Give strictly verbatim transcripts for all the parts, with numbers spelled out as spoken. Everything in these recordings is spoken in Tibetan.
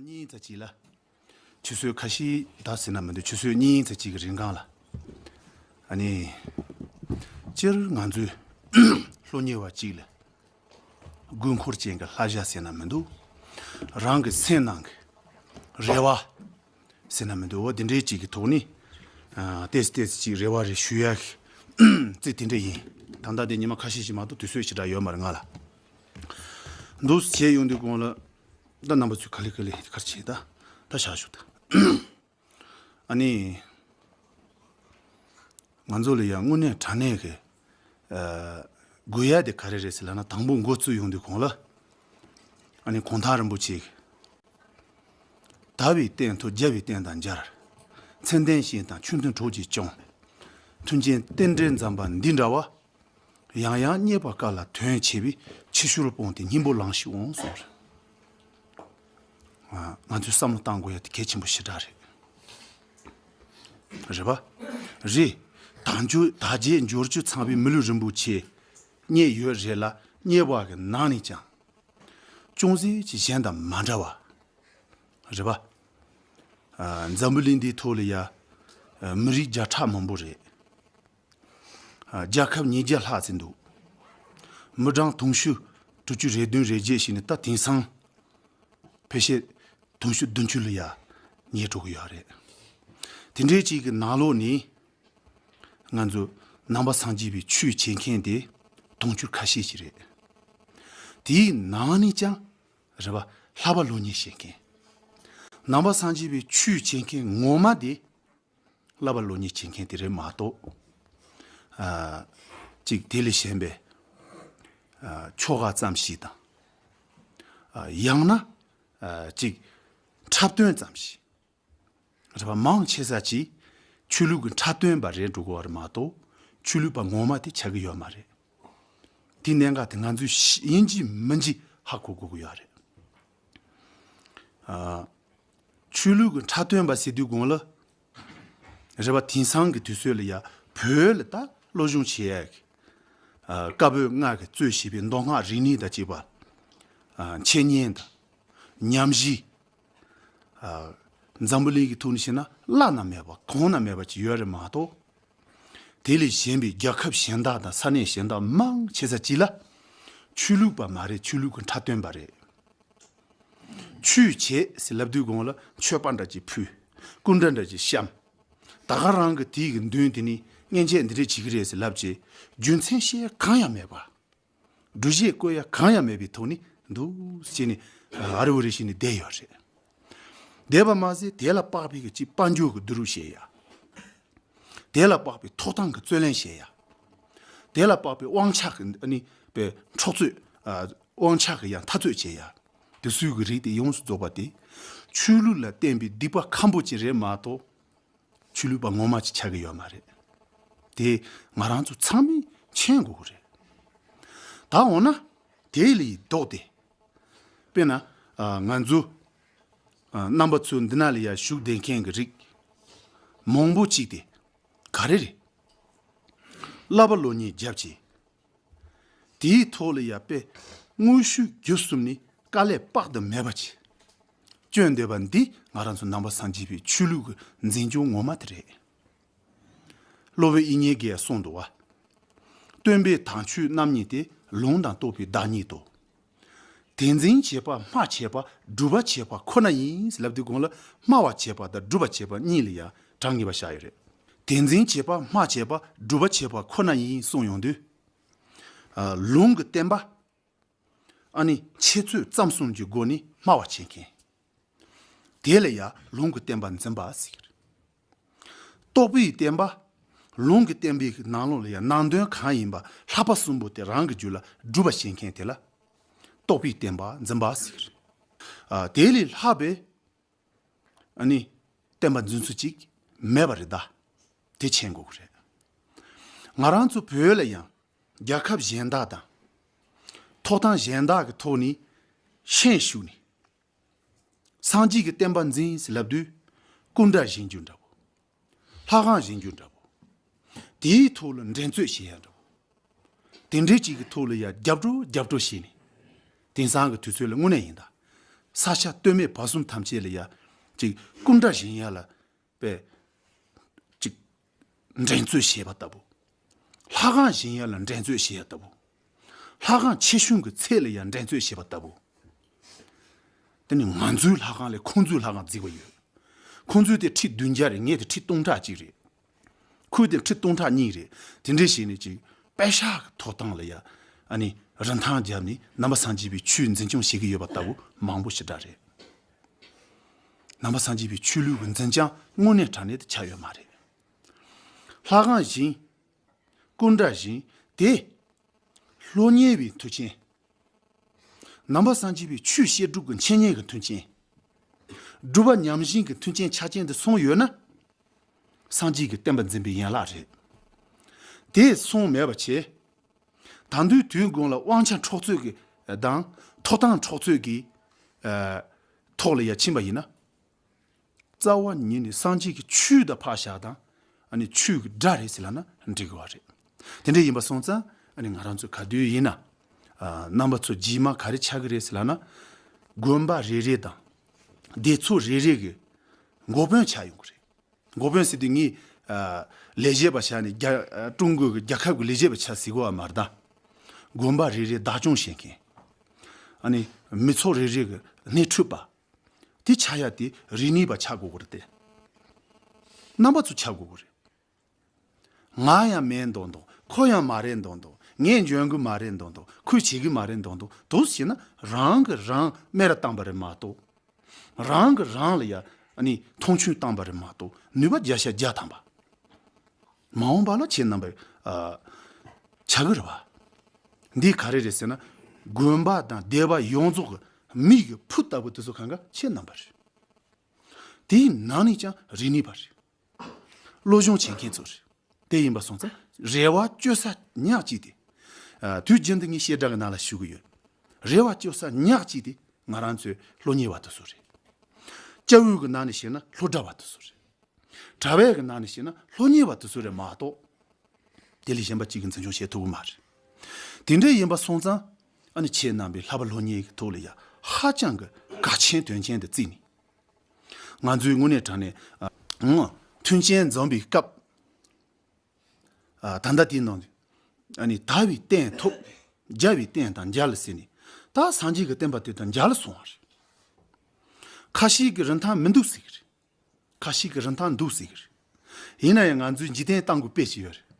གཉིས་ཙམ་ཅིག་ལ། ཆུ་ཚོད་ཁ་ཤས་ད་ཟེར་ན་མི་འདུག་ཆུ་ཚོད་གཉིས་ཙམ་ཅིག་གི་རིང་གང་ལ། ཨ་ནི། སྤྱིར་ང་ཚོའི་སློབ་གཉེར་བ་ཅིག་ལ། དགོས་མཁོ་ཅན་གྱི་བསླབ་བྱ་ཟེར་ན་མི་འདུག་རང་གི་སེམས་ནང་གི་རེ་བ་ཟེར་ན་མི་འདུག་འོ་དེ་འདྲའི་ཅིག་གི་ཐོག་ནས། ཨ་ཏེས་ཏེས་ཅིག་རེ་བ་རེ་ཞུ་ཡག་གི་རྩིས་དེ་འདྲ་ཡིན། ད་ལྟ་དེ་ཉི་མ་ཁ་ཤས་ཤིག་མ་གཏོགས་དུས་ཚོད་ཞེ་དྲག་ཡོད་མ་རེད་ང་ལ། འདུག་བྱས་ཡོང་དུས་གོང་ལ། ད་རྣམ་པ་ཚོས་ག་ལེ་ག་ལེ་ག་རེ་བྱེད་ད། ད་བཞག་ཞུ་ད། ཨ་ནི། ང་ཚོ་ལ་ཡང་དངོས་གནས་དྲང་གནས་ཀྱི། ཨ། དགོས་ཡ་དེ་ག་རེ་རེད་ཟེར་ལབ་ན་དང་པོ་འགོ་བཙུགས་ཡོང་དུས་གོང་ལ། ཨ་ནི་གུང་ཐང་རིན་པོ་ཆེ་གི། དག་པའི་རྟེན་ཐོབ་རྒྱལ་བའི་བསྟན་དང་མཇལ། མཚན་ལྡན་ཞིང་དང་ཆོས་མཐུན་གྲོགས་ཀྱིས་སྐྱོང་། མཐུན་རྐྱེན་རྟེན་འབྲེལ་འཛོམས་པ་འདི་འདྲ་བ། ཡང་ཡང་རྙེད་པ་དཀའ་ལ་དོན་ཆེ་བའི་ཕྱི་བཤོལ་སྤོང་སྟེ་སྙིང་པོ་ལང་ཞིག་འོང་གསུངས་རེད། ང་ཚོས་བསམ་བློ་བཏང་དགོས་ཡ་དེ་གལ་ཆེན་པོ་ཞེ་དྲག་རེད། རེད་པ། རེད། དལ་འབྱོར་དལ་བརྒྱད་འབྱོར་བཅུ་ཚང་བའི་མི་ལུས་རིན་པོ་ཆེ་རྙེད་ཡོད་རེད་ལ་རྙེད་པ་གི་ནང་ནས་ཀྱང་ཅུང་ཟད་ཅིག་གཞན་དང་མ་འདྲ་བ། རེད་པ། ཨ། འཛམ་བུ་གླིང་འདིའི་ཐོག་ལ་ཡ། ཨ། མི་རིགས་བརྒྱ་ཕྲག་མང་པོ་རེད། རྒྱལ་ཁབ་ཉིས་བརྒྱ་ལྷག་ཙམ་འདུག་མི་གྲངས་དུང་ཕྱུར་དྲུག་ཅུ་རེ་བདུན་རེ་བརྒྱད་ཞིག་ནི་ད་དེང་སང་ཕལ་ཆེར་དུང་ཕྱུར་བདུན་ཅུ་ལ་ཡ་ཉེ་འགྲོ་གི་ཡོད་རེད། དེ་འདྲའི་ཅིག་གི་ནང་ལོགས་ནས་ང་ཚོ་ནང་པ་སངས་རྒྱས་པའི་ཆོས་བྱེད་མཁན་དེ་དུང་ཕྱུར་ཁ་ཤས་ཤིག་རེད། དེའི་ནང་ནས་ཀྱང་རེད་པ། བསླབ་པ་སློབ་གཉེར་བྱེད་མཁན། ནང་པ་སངས་རྒྱས་པའི་ཆོས་བྱེད་མཁན་ངོ་མ་དེ། བསླབ་པ་སློབ་གཉེར་བྱེད་མཁན་དེ་རེད་མ་གཏོགས། ཨ། ཅིག་དེ་ལས་གཞན་པའི། ཨ། ཆོ་ག་ཙམ་ཞིག་དང་། ཨ། ཡང་ན། ཨ། ཅིག་འཁྲབ་སྟོན་ཙམ་ཞིག་རེད་པ། མང་ཆེ་ས་ཅིག་ཆོས་ལུགས་ཀྱི་འཁྲབ་སྟོན་པ་རེད་འགྲོ་གི་ཡོད་རེད་མ་གཏོགས་ཆོས་ལུགས་པ་ངོ་མ་དེ་ཆགས་ཀྱི་ཡོད་མ་རེད། དེའི་གནད་འགག་དེ་ང་ཚོས་ཤེས་ཡིན་གཅིག་མིན་གཅིག་ཧ་གོ་དགོས་ཀྱི་ཡོད་རེད། ཨ། ཆོས་ལུགས་ཀྱི་འཁྲབ་སྟོན་པ་ཟེར་དུས་གོང་ལ། རེད་པ། དེང་སང་གི་དུས་ཚོད་ལ་ཡ་བོད་ལ་ད་སློབ་སྦྱོང་བྱེད་ཡ་གི། ཨ། བཀའ་པོད་ལྔ་གིས་གཙོས་བྱས་པའི་མདོ་སྔགས་རིག་གནས་དང་བཅས་པ། ཨ། འཆད་ཉན་དང་། ཉམས་ཞིབ། ཨ། འཛམ་བུ་གླིང་གི་ཐོག་ནས་བཤད་ན་བླ་ན་མེད་པ་གོང་ན་མེད་པ་ཅིག་ཡོད་རེད་མ་གཏོགས། དེ་ལས་གཞན་པའི་རྒྱལ་ཁབ་གཞན་དག་དང་ས་གནས་གཞན་དག་མང་ཆེ་ས་ཅིག་ལ་ཆོས་ལུགས་པ་མ་རེད། ཆོས་ལུགས་ཀྱི་འཁྲབ་སྟོན་པ་རེད། ཆོས་བྱེད་ཟེར་ལབ་དུས་གོང་ལ་མཆོད་པ་འདྲ་ཅིག་ཕུལ། སྐུ་འདྲ་འདྲ་ཅིག་བཤམས། ད་ག་རང་གི་དེའི་གི་མདུན་དེ་ནས་མཉེན་ཆས་འདི་འདྲས་བྱེད་ཀྱི་རེད་ཟེར་ལབ་བྱས་རྒྱུ་མཚན་བཤད་གང་ཡང་མེད་པ། སྒྲུབ་བྱེད་བཀོད་ཡ་གང་ཡང་མེད་པའི་ཐོག་ནས་འདུག་བྱས་ནས་ཨ་རི་བོ་རི་བྱས་ནས་བསྡད་ཡོད་རེད། བསྡད་པ་མ་ཟད་དེ་ལ་དཔག་པའི་གི་ཅིག་དཔལ་འབྱོར་གི་བསྡུ་རུབ་བྱེད་ཡ། དེ་ལ་དཔག་པའི་ཐོབ་ཐང་གི་རྩོད་ལེན་བྱེད་ཡ། དེ་ལ་དཔག་པའི་དབང་ཆ་གི་ཨ་ནི་པའི་འཕྲོག་རྩོད། ཨ། དབང་ཆ་གི་ཡང་འཐབ་རྩོད་བྱེད་ཡ། དེ་ཚོའི་གི་རིགས་དེ་ཡོངས་སུ་རྫོགས་པ་དེ་ཆོས་ལུགས་ལ་བརྟེན་པའི་སྡིག་པ་ཁམ་པོ་ཅིག་རེད་མ་གཏོགས། ཆོས་ལུགས་པ་ངོ་མ་ཅིག་ཆགས་ཀྱི་ཡོད་མ་རེད། དེ་ང་རང་ཚོ་ཚང་མས་མཁྱེན་དགོས་ཀྱི་རེད། ད་འོ་ན་དེ་ལས་ལྡོག་སྟེ། དཔེར་ན། ཨ། ང་ཚོ། ཨ། རྣམ་པ་ཚོ་འདི་ན་ལ་ཡ་བཞུགས་བསྡད་མཁན་གྱི་རིགས་མང་པོ་ཅིག་དེ་ག་རེ་རེད། བསླབ་པ་སློབ་གཉེར་བརྒྱབ་བྱས། དེའི་ཐོག་ལ་ཡ་དཔེ་དངོས་ཤུགས་བརྒྱུད་གསུམ་ནས་དཀའ་ལས་དཔག་ཏུ་མེད་པ་ཅིག་སྤྱོད་བསྡད་པ་འདི་ང་རང་ཚོ་ནང་པ་སངས་རྒྱས་པའི་ཆོས་ལུགས་ཀྱི་འཛིན་སྐྱོང་ངོ་མ་དེ་རེད། སློབ་དཔོན་དབྱིག་གཉེན་གྱིས་གསུངས་འདུག་བ། སྟོན་པའི་དམ་ཆོས་རྣམ་གཉིས་ཏེ། ལུང་དང་རྟོགས་པའི་བདག་ཉིད་དོ། དེ་འཛིན་བྱེད་པ་སྨྲ་བྱེད་པ་སྒྲུབ་པ་བྱེད་པ་ཁོ་ན་ཡིན་ལབ་དུས་གོང་ལ་སྨྲ་བ་བྱེད་པ་དང་སྒྲུབ་པ་བྱེད་པ་གཉིས་ལ་ཡང་གྲངས་ངེས་པ་བཞག་ཡོད་རེད། དེ་འཛིན་བྱེད་པ་སྨྲ་བྱེད་པ་སྒྲུབ་པ་བྱེད་པ་ཁོ་ན་ཡིན་གསུངས་ཡོང་དུས། ཨ། ལུང་གི་བསྟན་པ། ཨ་ནི་འཆད་རྩོད་རྩོམ་གསུམ་གྱི་སྒོ་ནས་སྨྲ་བ་བྱེད་མཁན། དེ་ལ་ཡང་ལུང་གི་བསྟན་པ་འཛིན་པ་ཟེར། རྟོགས་པའི་བསྟན་པ། ལུང་གི་བསྟན་པའི་ནང་ལོགས་ལ་ཡང་ནང་དོན་གང་ཡིན་པ་བསླབ་པ་གསུམ་པོ་དེ་རང་གི་རྒྱུད་ལ་སྒྲུབ་པ་བྱེད་མཁན་དེ་ལ་རྟོགས་པའི་བསྟན་པ་འཛིན་པ་ཟེར། ཨ། དེ་ལས་ལྷག་པའི་ཨ་ནི་བསྟན་པ་འཛིན་ཚུལ་ཅིག་མེད་པ་རེད་ད། དེ་མཁྱེན་དགོས་ཀྱི་རེད། ང་རང་ཚོ་བོད་ལ་ཡང་རྒྱལ་ཁབ་གཞན་དག་དང་ཐོབ་ཐང་གཞན་དག་གི་ཐོག་ནས་ཤན་ཞུགས་ནས། སངས་རྒྱས་ཀྱི་བསྟན་པ་འཛིན་ཟེར་ལབ་དུས་སྐུ་འདྲ་བཞེངས་རྒྱུ་འདྲ་པོ། ལྷ་ཁང་བཞེངས་རྒྱུ་འདྲ་པོ། དེའི་ཐོག་ལ་འགྲན་རྩོད་བྱེད་ཡ་འདྲ་པོ། དེ་འདྲའི་ཅིག་གི་ཐོག་ལ་ཡ་རྒྱབ་སྐྱོར་རྒྱབ་སྐྱོར་བྱས་ནས། དེང་སང་གི་དུས་ཚོད་ལ་དངོས་གནས་ཡིན་ད། ས་ཆ་སྟོད་སྨད་བར་གསུམ་ཐམས་ཅད་ལ་ཡ་ཅིག་སྐུ་འདྲ་བཞེངས་ཡ་ལ་པས་ཅིག་འགྲན་རྩོད་བྱས་པ་ལྟ་བུ། ལྷ་ཁང་བཞེངས་ཡ་ལ་འགྲན་རྩོད་བྱས་ཡ་ལྟ་བུ། ལྷ་ཁང་ཆེ་ཆུང་གི་ཚད་ལ་ཡ་འགྲན་རྩོད་བྱས་པ་ལྟ་བུ། དེ་ནི་ང་ཚོའི་ལྷ་ཁང་ལས་ཁོང་ཚོའི་ལྷ་ཁང་རྫིག་པ་ཡོད། ཁོང་ཚོའི་དེ་ཁྲི་བདུན་བརྒྱ་རེད། ངའི་དེ་ཁྲི་སྟོང་ཕྲག་གཅིག་རེད། ཁོའི་དེ་ཁྲི་སྟོང་ཕྲག་གཉིས་རེད། དེ་འདྲས་བྱས་ནས་ཅིག་པད་ཤག་གི་ཐོབ་ཐང་ལ་ཡ་ཨ་ནི་རིན་ཐང་བརྒྱབ་ནས་ནང་པ་སངས་རྒྱས་པའི་ཆོས་འཛིན་སྐྱོང་བྱེད་ཀྱི་ཡོད་པ་ལྟ་བུ་མང་པོ་ཞེ་དྲག་རེད། ནང་པ་སངས་རྒྱས་པའི་ཆོས་ལུགས་ཀྱི་འཛིན་སྐྱོང་དངོས་གནས་དྲང་གནས་དེ་ཆགས་ཡོད་མ་རེད། ལྷ་ཁང་བཞེངས། སྐུ་འདྲ་བཞེངས། དེ་སློབ་གཉེར་བའི་མཐུན་རྐྱེན། ནང་པ་སངས་རྒྱས་པའི་ཆོས་བཤད་སྒྲུབ་ཀྱི་འཆད་ཉན་གྱི་མཐུན་རྐྱེན། སྒྲུབ་པ་ཉམས་ཞན་གྱི་མཐུན་རྐྱེན་ཆ་རྐྱེན་དེ་ཚང་ཡོད་ན། སངས་རྒྱས་ཀྱི་བསྟན་པ་འཛིན་པའི་ཡན་ལག་རེད། དེ་ཚང་མེད་པ་བྱས། ད་དུང་དུས་འགོང་ལ་དབང་ཆ་འཕྲོག་རྩོད་ཀྱི་དང་ཐོབ་ཐང་འཕྲོག་རྩོད་ཀྱི་ཐོག་ལ་ཡ་ཕྱིན་པ་ཡིན་ན། རྩ་བ་ཉིད་ནས་སངས་རྒྱས་ཀྱི་ཆོས་དང་ཕར་བཞག་དང་ཨ་ནི་ཆོས་ཀྱི་དགྲ་རེད་ཟེར་ལབ་ན་འགྲིག་གི་བ་རེད། དེ་འདྲ་ཡིན་པ་སོང་ཙང་ཨ་ནི་ང་རང་ཚོ་ག་དུས་ཡིན་ན་ཨ་རྣམ་པ་ཚོ་རྗེས་མ་ག་རེ་ཆགས་ཀྱི་རེད་ཟེར་ལབ་ན། དགོན་པ་རེ་རེ་དང་སྡེ་ཚོ་རེ་རེ་གི་འགོ་དཔོན་ཆགས་ཡོང་གི་རེད། འགོ་དཔོན་ཟེར་དུས་ངས་ཨ་ལས་བྱེད་པ་ཆགས་ནས་རྒྱ་ཨ་ཀྲུང་གོ་གི་རྒྱལ་ཁབ་ཀྱི་ལས་བྱེད་པ་ཆགས་ཟེར་གོ་བ་མ་རེད་ད། དགོན་པ་རེ་རེ་བདག་སྐྱོང་བྱེད་མཁན། ཨ་ནི་མི་ཚོགས་རེ་རེ་གི་སྣེ་ཁྲིད་པ། དེ་ཆགས་ཡ་དེ་རིག་གནས་པ་ཆགས་དགོས་ཀྱི་རེད་དེ། རྣམ་པ་ཚོ་ཆགས་དགོས་ཀྱི་རེད། ང་ཡང་མེད་མདོག་མདོག་ཁོ་ཡང་མ་རེད་མདོག་མདོག་ངས་འཇོན་གི་མ་རེད་མདོག་མདོག་ཁོས་བྱེད་གི་མ་རེད་མདོག་མདོག་དུ་བྱས་ན་རང་གི་རང་སྨད་ར་བཏང་པ་རེད་མ་གཏོགས། རང་གི་རང་ལ་ཡ་ཨ་ནི་མཐོང་ཆུང་བཏང་པ་རེད་མ་གཏོགས་ནུས་པ་བརྒྱ་ཆ་བརྒྱ་ཐམ་པ། མ་འོངས་པ་ལ་ཁྱེད་རྣམ་པ་ཨ་ཆགས་གི་རེད་བ། འདི་ག་རེ་རེད་ཟེར་ན། དགོན་པ་དང་སྡེ་པ་ཡོངས་རྫོགས་ཀྱི་མིག་གི་ཕུ་ལྟ་བུ་དེ་ཚོ་གང་ག་ཁྱེད་རྣམ་པ་རེད། དེའི་ནང་ནས་ཀྱང་རིག་གནས་པ་རེད། སློབ་སྦྱོང་བྱེད་མཁན་ཚོ་རེད། དེ་ཡིན་པ་སོང་ཙང་རེ་བ་བཅོལ་ས་ཉག་གཅིག་དེ། ཨ་དུས་རྒྱུན་དུ་ངས་བཤད་སྒྲ་གི་ནང་ལ་ཞུ་གི་ཡོད། རེ་བ་བཅོལ་ས་ཉག་གཅིག་དེ་ང་རང་ཚོའི་སློབ་གཉེར་བ་དེ་ཚོ་རེད། སྐྱ་བོའི་གི་ནང་ནས་བཤད་ན་སློབ་གྲྭ་བ་དེ་ཚོ་རེད། གྲྭ་བའི་གི་ནང་ནས་བཤད་ན་སློབ་གཉེར་བ་དེ་ཚོ་རེད་མ་གཏོགས། དེ་ལས་གཞན་པ་གཅིག་གི་འཛིན་སྐྱོང་བྱེད་ཐུབ་ཀྱི་མ་རེད། དེ་འདྲ་ཡིན་པ་སོང་ཙང་ཨ་ནི་ཁྱེད་རྣམ་པས་བསླབ་པ་སློབ་གཉེར་གྱི་ཐོག་ལ་ཡ་ཧ་ཅང་གི་གལ་ཆེན་དོན་ཆེན་དུ་བརྩིས་ནས། ང་ཚོའི་དངོས་གནས་དྲང་གནས་ཨ་ངོ་མཐུན་རྐྱེན་འཛོམས་པའི་སྐབས། ཨ་ད་ལྟ་དེའི་ནང་ཨ་ནི་དག་པའི་རྟེན་ཐོབ། རྒྱལ་བའི་རྟེན་དང་མཇལ་ཟེར་ནས་ད་སངས་རྒྱས་ཀྱི་བསྟན་པ་དེ་དང་མཇལ་སོང་བ་རེད། ཁ་ཤས་ཀྱི་རིན་ཐང་མི་འདུག་ཟེར་གི་རེད། ཁ་ཤས་ཀྱི་རིན་ཐང་འདུག་ཟེར་གི་རེད། ཡིན་ན་ཡང་ང་ཚོས་འཇིག་རྟེན་བཏང་དགོས་དཔེ་ཅིག་ཡོད་རེད།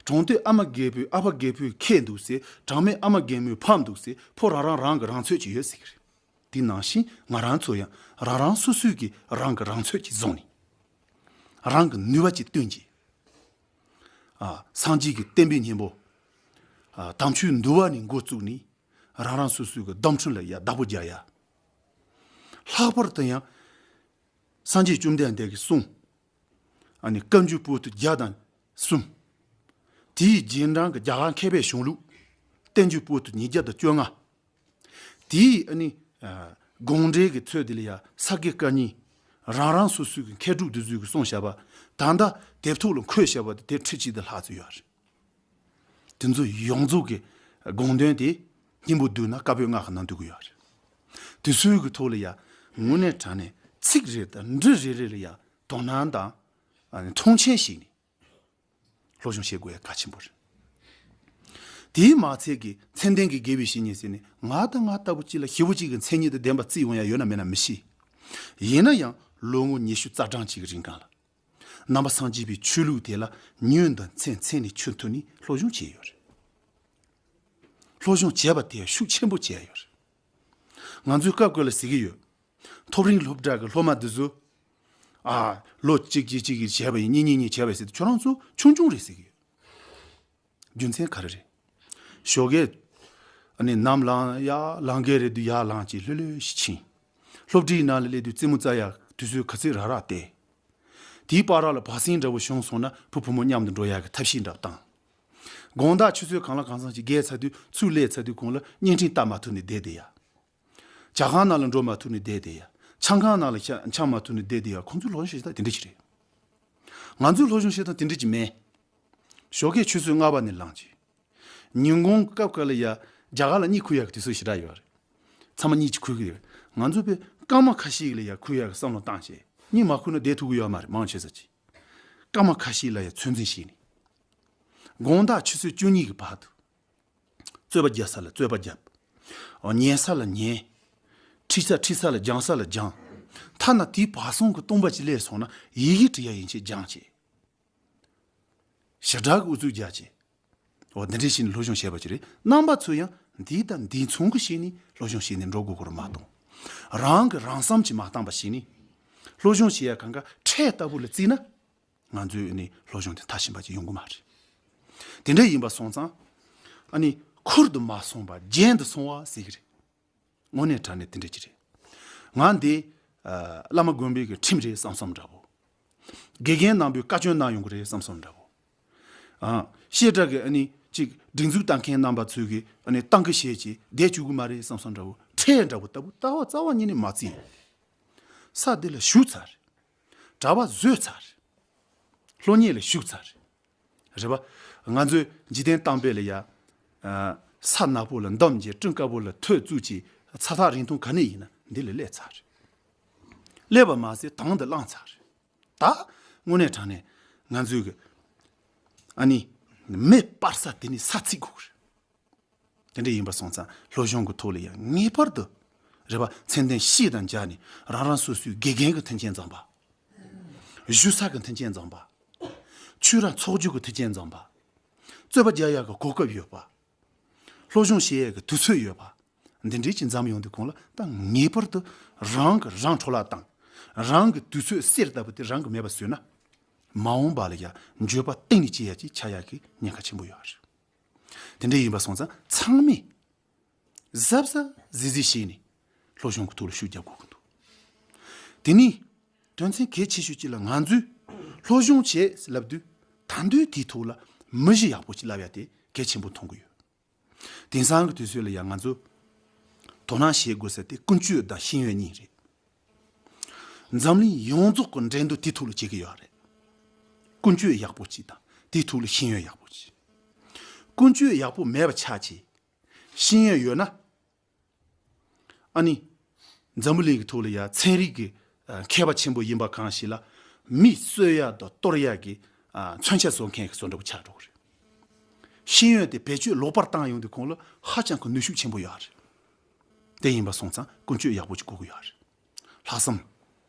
གྲོང་སྟོད་ཨ་མ་རྒད་པོའི་ཨ་ཕ་རྒད་པོའི་ཁེ་འདུག་ཟེར། གྲངས་མེད་ཨ་མ་རྒན་མོའི་ཕམ་འདུག་ཟེར། ཕོ་རང་རང་རང་གི་རང་ཚོད་ཅིག་ཡོད་ཟེར་གི་རེད། དེ་ནང་བཞིན་ང་རང་ཚོ་ཡང་རང་རང་སོ་སོའི་གི་རང་གི་རང་ཚོད་ཅིག་བཟུང་ནས། རང་གི་ནུས་པ་ཅིག་བཏོན་གྱིས། ཨ་སངས་རྒྱས་ཀྱི་བསྟན་པའི་སྙིང་པོ། ཨ་དམ་ཆོས་འདུལ་བ་ནས་འགོ་བཙུགས་ནས་རང་རང་སོ་སོའི་གི་བརྡ་འཕྲིན་ལ་ཡ་བདག་པོ་རྒྱག་ཡ། ལྷག་པར་དུ་ཡང་སངས་རྒྱས་བཅོམ་ལྡན་འདས་ཀྱི་གསུང་། ཨ་ནི་བཀའ་འགྱུར་པོ་ཏི་བརྒྱ་དང་གསུམ། དེའི་རྗེས་འབྲང་གི་རྒྱ་གར་མཁས་པའི་གཞུང་ལུགས། བསྟན་འགྱུར་པོ་ཏི་ཉིས་བརྒྱ་དང་བཅོ་ལྔ། དེའི་ཨ་ནི་ཨ་དགོངས་འགྲེལ་གྱི་ཚོད་དེ་ལ་ཡ་ས་དགེ་བཀའ་རྙིང་། རང་རང་སོ་སོའི་གི་མཁས་གྲུབ་འདི་ཚོའི་གི་གསུངས་བཞག་པ། ད་ལྟ་དེབ་ཐོག་ལ་འཁོད་བཞག་པ་དེ་དེབ་ཁྲི་གཅིག་དང་ལྷག་ཙམ་ཡོད་རེད། དེ་ཚོ་ཡོངས་རྫོགས་ཀྱི་དགོངས་དོན་དེ་སྙིང་པོ་བསྡུས་ན་བཀའ་པོད་ལྔ་གི་ནང་འདུ་གི་ཡོད་རེད། དེ་ཚོའི་གི་ཐོག་ལ་ཡ་དངོས་གནས་དྲང་གནས་ཚིག་རེ་དང་འབྲུ་རེ་རེ་ལ་ཡ་དོ་སྣང་དང་ཨ་ནི་མཐོང་ཆེན་བྱས་ནས། སློབ་སྦྱོང་བྱེད་དགོས་ཡ་གལ་ཆེན་པོ་རེད། དེའི་མ་ཚད་ཀྱི་མཚན་ལྡན་གྱི་དགེ་བའི་བཤེས་གཉེན་ཟེར་ནས་ང་དང་ང་ལྟ་བུ་གཅིག་ལ་ཞེ་བོ་གཅིག་གི་མཚན་ཉིད་དང་ལྡན་པ་བརྩིས་འོང་ཡ་ཡོད་ན་མེད་ན་མི་ཤེས། ཡིན་ན་ཡང་ལོ་ངོ་ཉི་ཤུ་རྩ་གྲངས་གཅིག་གི་རིང་གང་ལ། ནང་པ་སངས་རྒྱས་པའི་ཆོས་ལུགས་དེ་ལ་ཉོན་དང་མཚན་མཚན་ནས་ཆུ་འཐུང་ནས་སློབ་སྦྱོང་བྱས་ཡོད་རེད། སློབ་སྦྱོང་བྱས་པ་དེ་ཤུགས་ཆེན་པོ་བྱས་ཡོད་རེད། ང་ཚོའི་སྐབས་སྐབས་ལ་ཟེར་གྱི་ཡོད། ཐོབ་རིམ་སློབ་གྲྭ་གི་སློབ་མ་འདི་ཚོ། ཨ། ལོ་གཅིག་གཅིག་གཅིག་གིས་བྱས་པ་ཡིན། གཉིས་གཉིས་གཉིས་བྱས་པ་ཡིན་ཟེར་དུས་ཁྱོད་རང་ཚོ་ཆུང་ཆུང་རེད་ཟེར་གྱི་ཡོད། རྒྱུ་མཚན་ག་རེ་རེད། ཞོགས་ཀས་ཨ་ནི་ནམ་ལངས་ཡ་ལངས་ཀའི་རེད་དུས་ཡར་ལངས་ཀྱི་ལྷོད་ལྷོད་ཞིག་ཕྱིན། སློབ་གྲྭའི་ནང་ལ་སླེབས་དུས་རྩེད་མོ་རྩེ་ཡ་དུས་ཚོད་ག་ཚོད་རག་རག་བལྟས། དེའི་བར་ལ་བག་གསེང་འདྲ་བོ་བྱུང་སོང་ན་བུ་བུ་མོ་མཉམ་དུ་འགྲོ་ཡ་གི་ཐབས་ཤེས་འདྲ་བོ་བཏང་། དགོང་དག་ཆུ་ཚོད་གང་ལ་གང་འཚམ་ཞིག་བརྒལ་ཚར་དུས་ཚུར་སླེབས་ཚར་དུས་གོང་ལ་བརྙན་འཕྲིན་ལྟ་མ་ཐུབ་ནས་བསྡད་བསྡད་ཡ། ཇ་ཁང་ནང་ལ་འགྲོ་མ་ཐུབ་ནས་བསྡད་བསྡད་ཡ། ཆང་ཁང་ནང་ལ་ཆ་འཆང་མ་ཐུབ་ནས་བསྡད་བསྡད་ཡ། ཁོང་ཚོའི་སློབ་སྦྱོང་བྱེད་སྟངས་དེ་འདྲ་ཞིག་རེད། ང་ཚོའི་སློབ་སྦྱོང་བྱེད་སྟངས་དེ་འདྲ་ཅིག་མེད། ཞོགས་ཀས་ཆུ་ཚོད་ལྔ་པ་ནས་ལངས་ཀྱི། ཉིན་གུང་སྐབས་སྐབས་ལ་ཡ་རྒྱ་གར་ལ་གཉིད་ཁུག་ཡག་གི་དུས་ཚོད་ཞེ་དྲག་ཡོད་རེད། ཚང་མ་གཉིད་ཅིག་ཁུག་གི་ཡོད། ང་ཚོ་པའི་སྐར་མ་ཁ་ཤས་ལ་ཡ་ཁུར་ཡག་གི་བསམ་བློ་བཏང་བྱས་གཉིད་མ་ཁུག་ན་བསྡད་ཐུབ་ཀྱི་ཡོད་མ་རེད། མང་ཆེ་ས་ཅིག་སྐར་མ་ཁ་ཤས་ལ་ཡ་ཚོད་འཛིན་བྱས་ནས། དགོང་དག་ཆུ་ཚོད་བཅུ་གཉིས་ཀྱི་བར་དུ། རྩོད་པ་རྒྱག་ས་ལ་རྩོད་པ་རྒྱབ། ཉན་ས་ལ་ཉན། ཁྲིད་ས་ཁྲིད་ས་ལ་སྦྱང་ས་ལ་སྦྱང་། ཐ་ན་དེའི་བར་སོང་གི་སྟོང་པ་ཅིག་སླེབས་སོང་ན་ཡི་གེ་འབྲི་ཡ་ཡིན་ཆེད་སྦྱང་བྱས། ཞེ་དྲག་གི་ཨུ་ཚུགས་རྒྱག་བྱས། འོ་འདི་འདྲས་བྱས་ནས་སློབ་སྦྱོང་བྱས་པ་ཅིག་རེད། རྣམ་པ་ཚོ་ཡང་འདི་དང་འདི་མཚུངས་ཀྱི་བྱས་ནས་སློབ་སྦྱོང་བྱས་ནས་འགྲོ་དགོས་ཀྱི་རེད་མ་གཏོགས། རང་གི་རང་བསམ་གྱིས་མ་བཏང་པ་བྱས་ནས། སློབ་སྦྱོང་བྱེད་ཡ་གང་ག་ཁྲལ་ལྟ་བུ་ལ་བརྩིས་ན། ང་ཚོའི་ནི་སློབ་སྦྱོང་དེ་མཐར་ཕྱིན་པ་ཅིག་ཡོང་གི་མ་རེད། དེ་འདྲ་ཡིན་པ་སོང་ཙང་། ཨ་ནི་ཁུར་དུ་མ་སོང་བ་རྒྱན་དུ་སོང་བ་ཟེར་གི་རེད། དངོས་གནས་དྲང་གནས་དེ་འདྲ་ཅིག་རེད། ང་འདི་ཨ་བླ་མ་དགོན་པའི་གི་ཁྲིམས་རེད་བསམ་བསམ་འདྲ་བོ། དགེ་རྒན་རྣམ་པས་བཀའ་བཀྱོན་གནང་ཡོང་གི་རེད་བསམ་བསམ་འདྲ་བོ། ཨ་བཤད་གྲྭ་གི་ཨ་ནི་ཅིག་སྒྲིག་འཛུགས་བཏང་མཁན་རྣམ་པ་ཚོས་གི་ཨ་ནི་བཏང་གི་བཤད་ཀྱི་བསྡད་བཅུག་གི་མ་རེད་བསམ་བསམ་འདྲ་བོ། ཁྲལ་འདྲ་བོ་ལྟ་བུ་ལྟ་བ་རྩ་བ་ཉིད་ནས་མ་བརྩིས། ས་འདི་ལ་བཞུགས་ཚར། གྲྭ་པ་བཟོས་ཚར། སློབ་གཉེར་ལ་ཞུགས་ཚར། རེད་པ། ང་ཚོས་འཇིག་རྟེན་གཏམ་དཔེ་ལ་ཡ། ཨ་ས་ནག་པོ་ལ་འདམ་གྱི་སྤྲིན་དཀར་པོ་ལ་ཐོད་བཙུགས་ཀྱི་ཚ་ཐག་རིང་ཐུང་ག་ནས་ཡིན་ན་འདི་ལ་སླེབས་ཚར། སླེབས་པ་མ་ཟད་དང་དུ་བླངས་ཚར། ད་དངོས་གནས་དྲང་གནས་ང་ཚོས་གི་ཨ་ནི་མེ་སྤར་ས་དེ་ནི་ས་ཚིག་དགོས་གི་རེད། དེ་འདྲ་ཡིན་པ་སོང་ཙང་སློབ་སྦྱོང་གི་ཐོག་ལ་ཡང་ངེས་པར་དུ་རེད་པ། ཚད་ལྡན་བཤིས་དང་སྦྱར་ནས་རང་རང་སོ་སོའི་དགེ་རྒན་གྱི་མཐུན་རྐྱེན་འཛོམས་པ། བཞུགས་ས་གི་མཐུན་རྐྱེན་འཛོམས་པ། ཆོས་ར་ཚོགས་རྒྱུ་གི་མཐུན་རྐྱེན་འཛོམས་པ། རྩོད་པ་རྒྱག་ཡག་གི་གོ་སྐབས་ཡོད་པ། སློབ་སྦྱོང་བྱེད་ཡག་གི་དུས་ཚོད་ཡོད་པ། འདི་འདྲའི་ཅིག་འཛོམས་ཡོང་དུས་གོང་ལ་ད་ངེས་པར་དུ་རང་གི་རང་འཕྲོ་བརླག་བཏང་། རང་གི་དུས་ཚོད་གསེར་ལྟ་བུ་དེ་རང་གི་མེད་པ་བཟོས་ན། མ་འོངས་པ་ལ་ཡང་འགྱོད་པ་གཏིང་ནས་སྐྱེ་ཡག་ཅིག་ཆགས་ཡག་གི་ཉེན་ཁ་ཆེན་པོ་ཡོད་རེད། དེ་འདྲ་ཡིན་པ་སོང་ཙང་ཚང་མས་གཟབ་གཟབ་གཟིགས་གཟིགས་བྱས་ནས་སློབ་སྦྱོང་གི་ཐོག་ལ་ཤུགས་རྒྱབ་དགོས་ཀྱི་འདུག་དེ་ནས་དོན་ཚན་གལ་ཆེ་ཤོས་གཅིག་ལ་ང་ཚོས་སློབ་སྦྱོང་བྱེད་ལབ་དུས་ད་དུང་དེའི་ཐོག་ལ་མི་གཞི་ཡག་པོ་ཅིག་བསླབ་ཡ་དེ་གལ་ཆེན་པོ་མཐོང་གི་ཡོད། དེང་སང་གི་དུས་ཚོད་ལ་ཡང་ང་ཚོ་དོ་སྣང་བྱེད་དགོས་ས་དེ་ཀུན་སྤྱོད་དང་ཤེས་ཡོན་གཉིས་རེད། འཛམ་གླིང་ཡོངས་རྫོགས་ཀྱི་འགྲན་བསྡུར་དེའི་ཐོག་ལ་བྱེད་ཀྱི་ཡོད་རེད། ཀུན་སྤྱོད་ཡག་པོ་ཅིག་དང་དེའི་ཐོག་ལ་ཤེས་ཡོན་ཡག་པོ་ཅིག་ཀུན་སྤྱོད་ཡག་པོ་མེད་པ་ཆགས་ཆེ། ཤེས་ཡོན་ཡོད་ན། ཨ་ནི། འཛམ་བུ་གླིང་གི་ཐོག་ལ་ཡ་ཚན་རིག་གི་ཨ་མཁས་པ་ཆེན་པོ་ཡིན་པ་གང་ཞིག་ལ་མི་གསོད་ཡ་དང་གཏོར་ཡ་གི་ཨ་མཚོན་ཆ་བཟོ་མཁན་གྱི་བཟོ་འདྲ་པོ་ཆགས་འགྲོ་གི་རེད། ཤེས་ཡོན་དེ་བེད་སྤྱོད་ལོག་པར་བཏང་ཡོང་དུས་གོང་ལ་ཧ་ཅང་གི་ནུས་ཤུགས་ཆེན་པོ་ཡོད་རེད། དེ་ཡིན་པ་སོང་ཙང་ཀུན་སྤྱོད་ཡག་པོ་ཅིག་དགོས་ཀྱི་ཡོད་རེད། ལྷག་བསམ།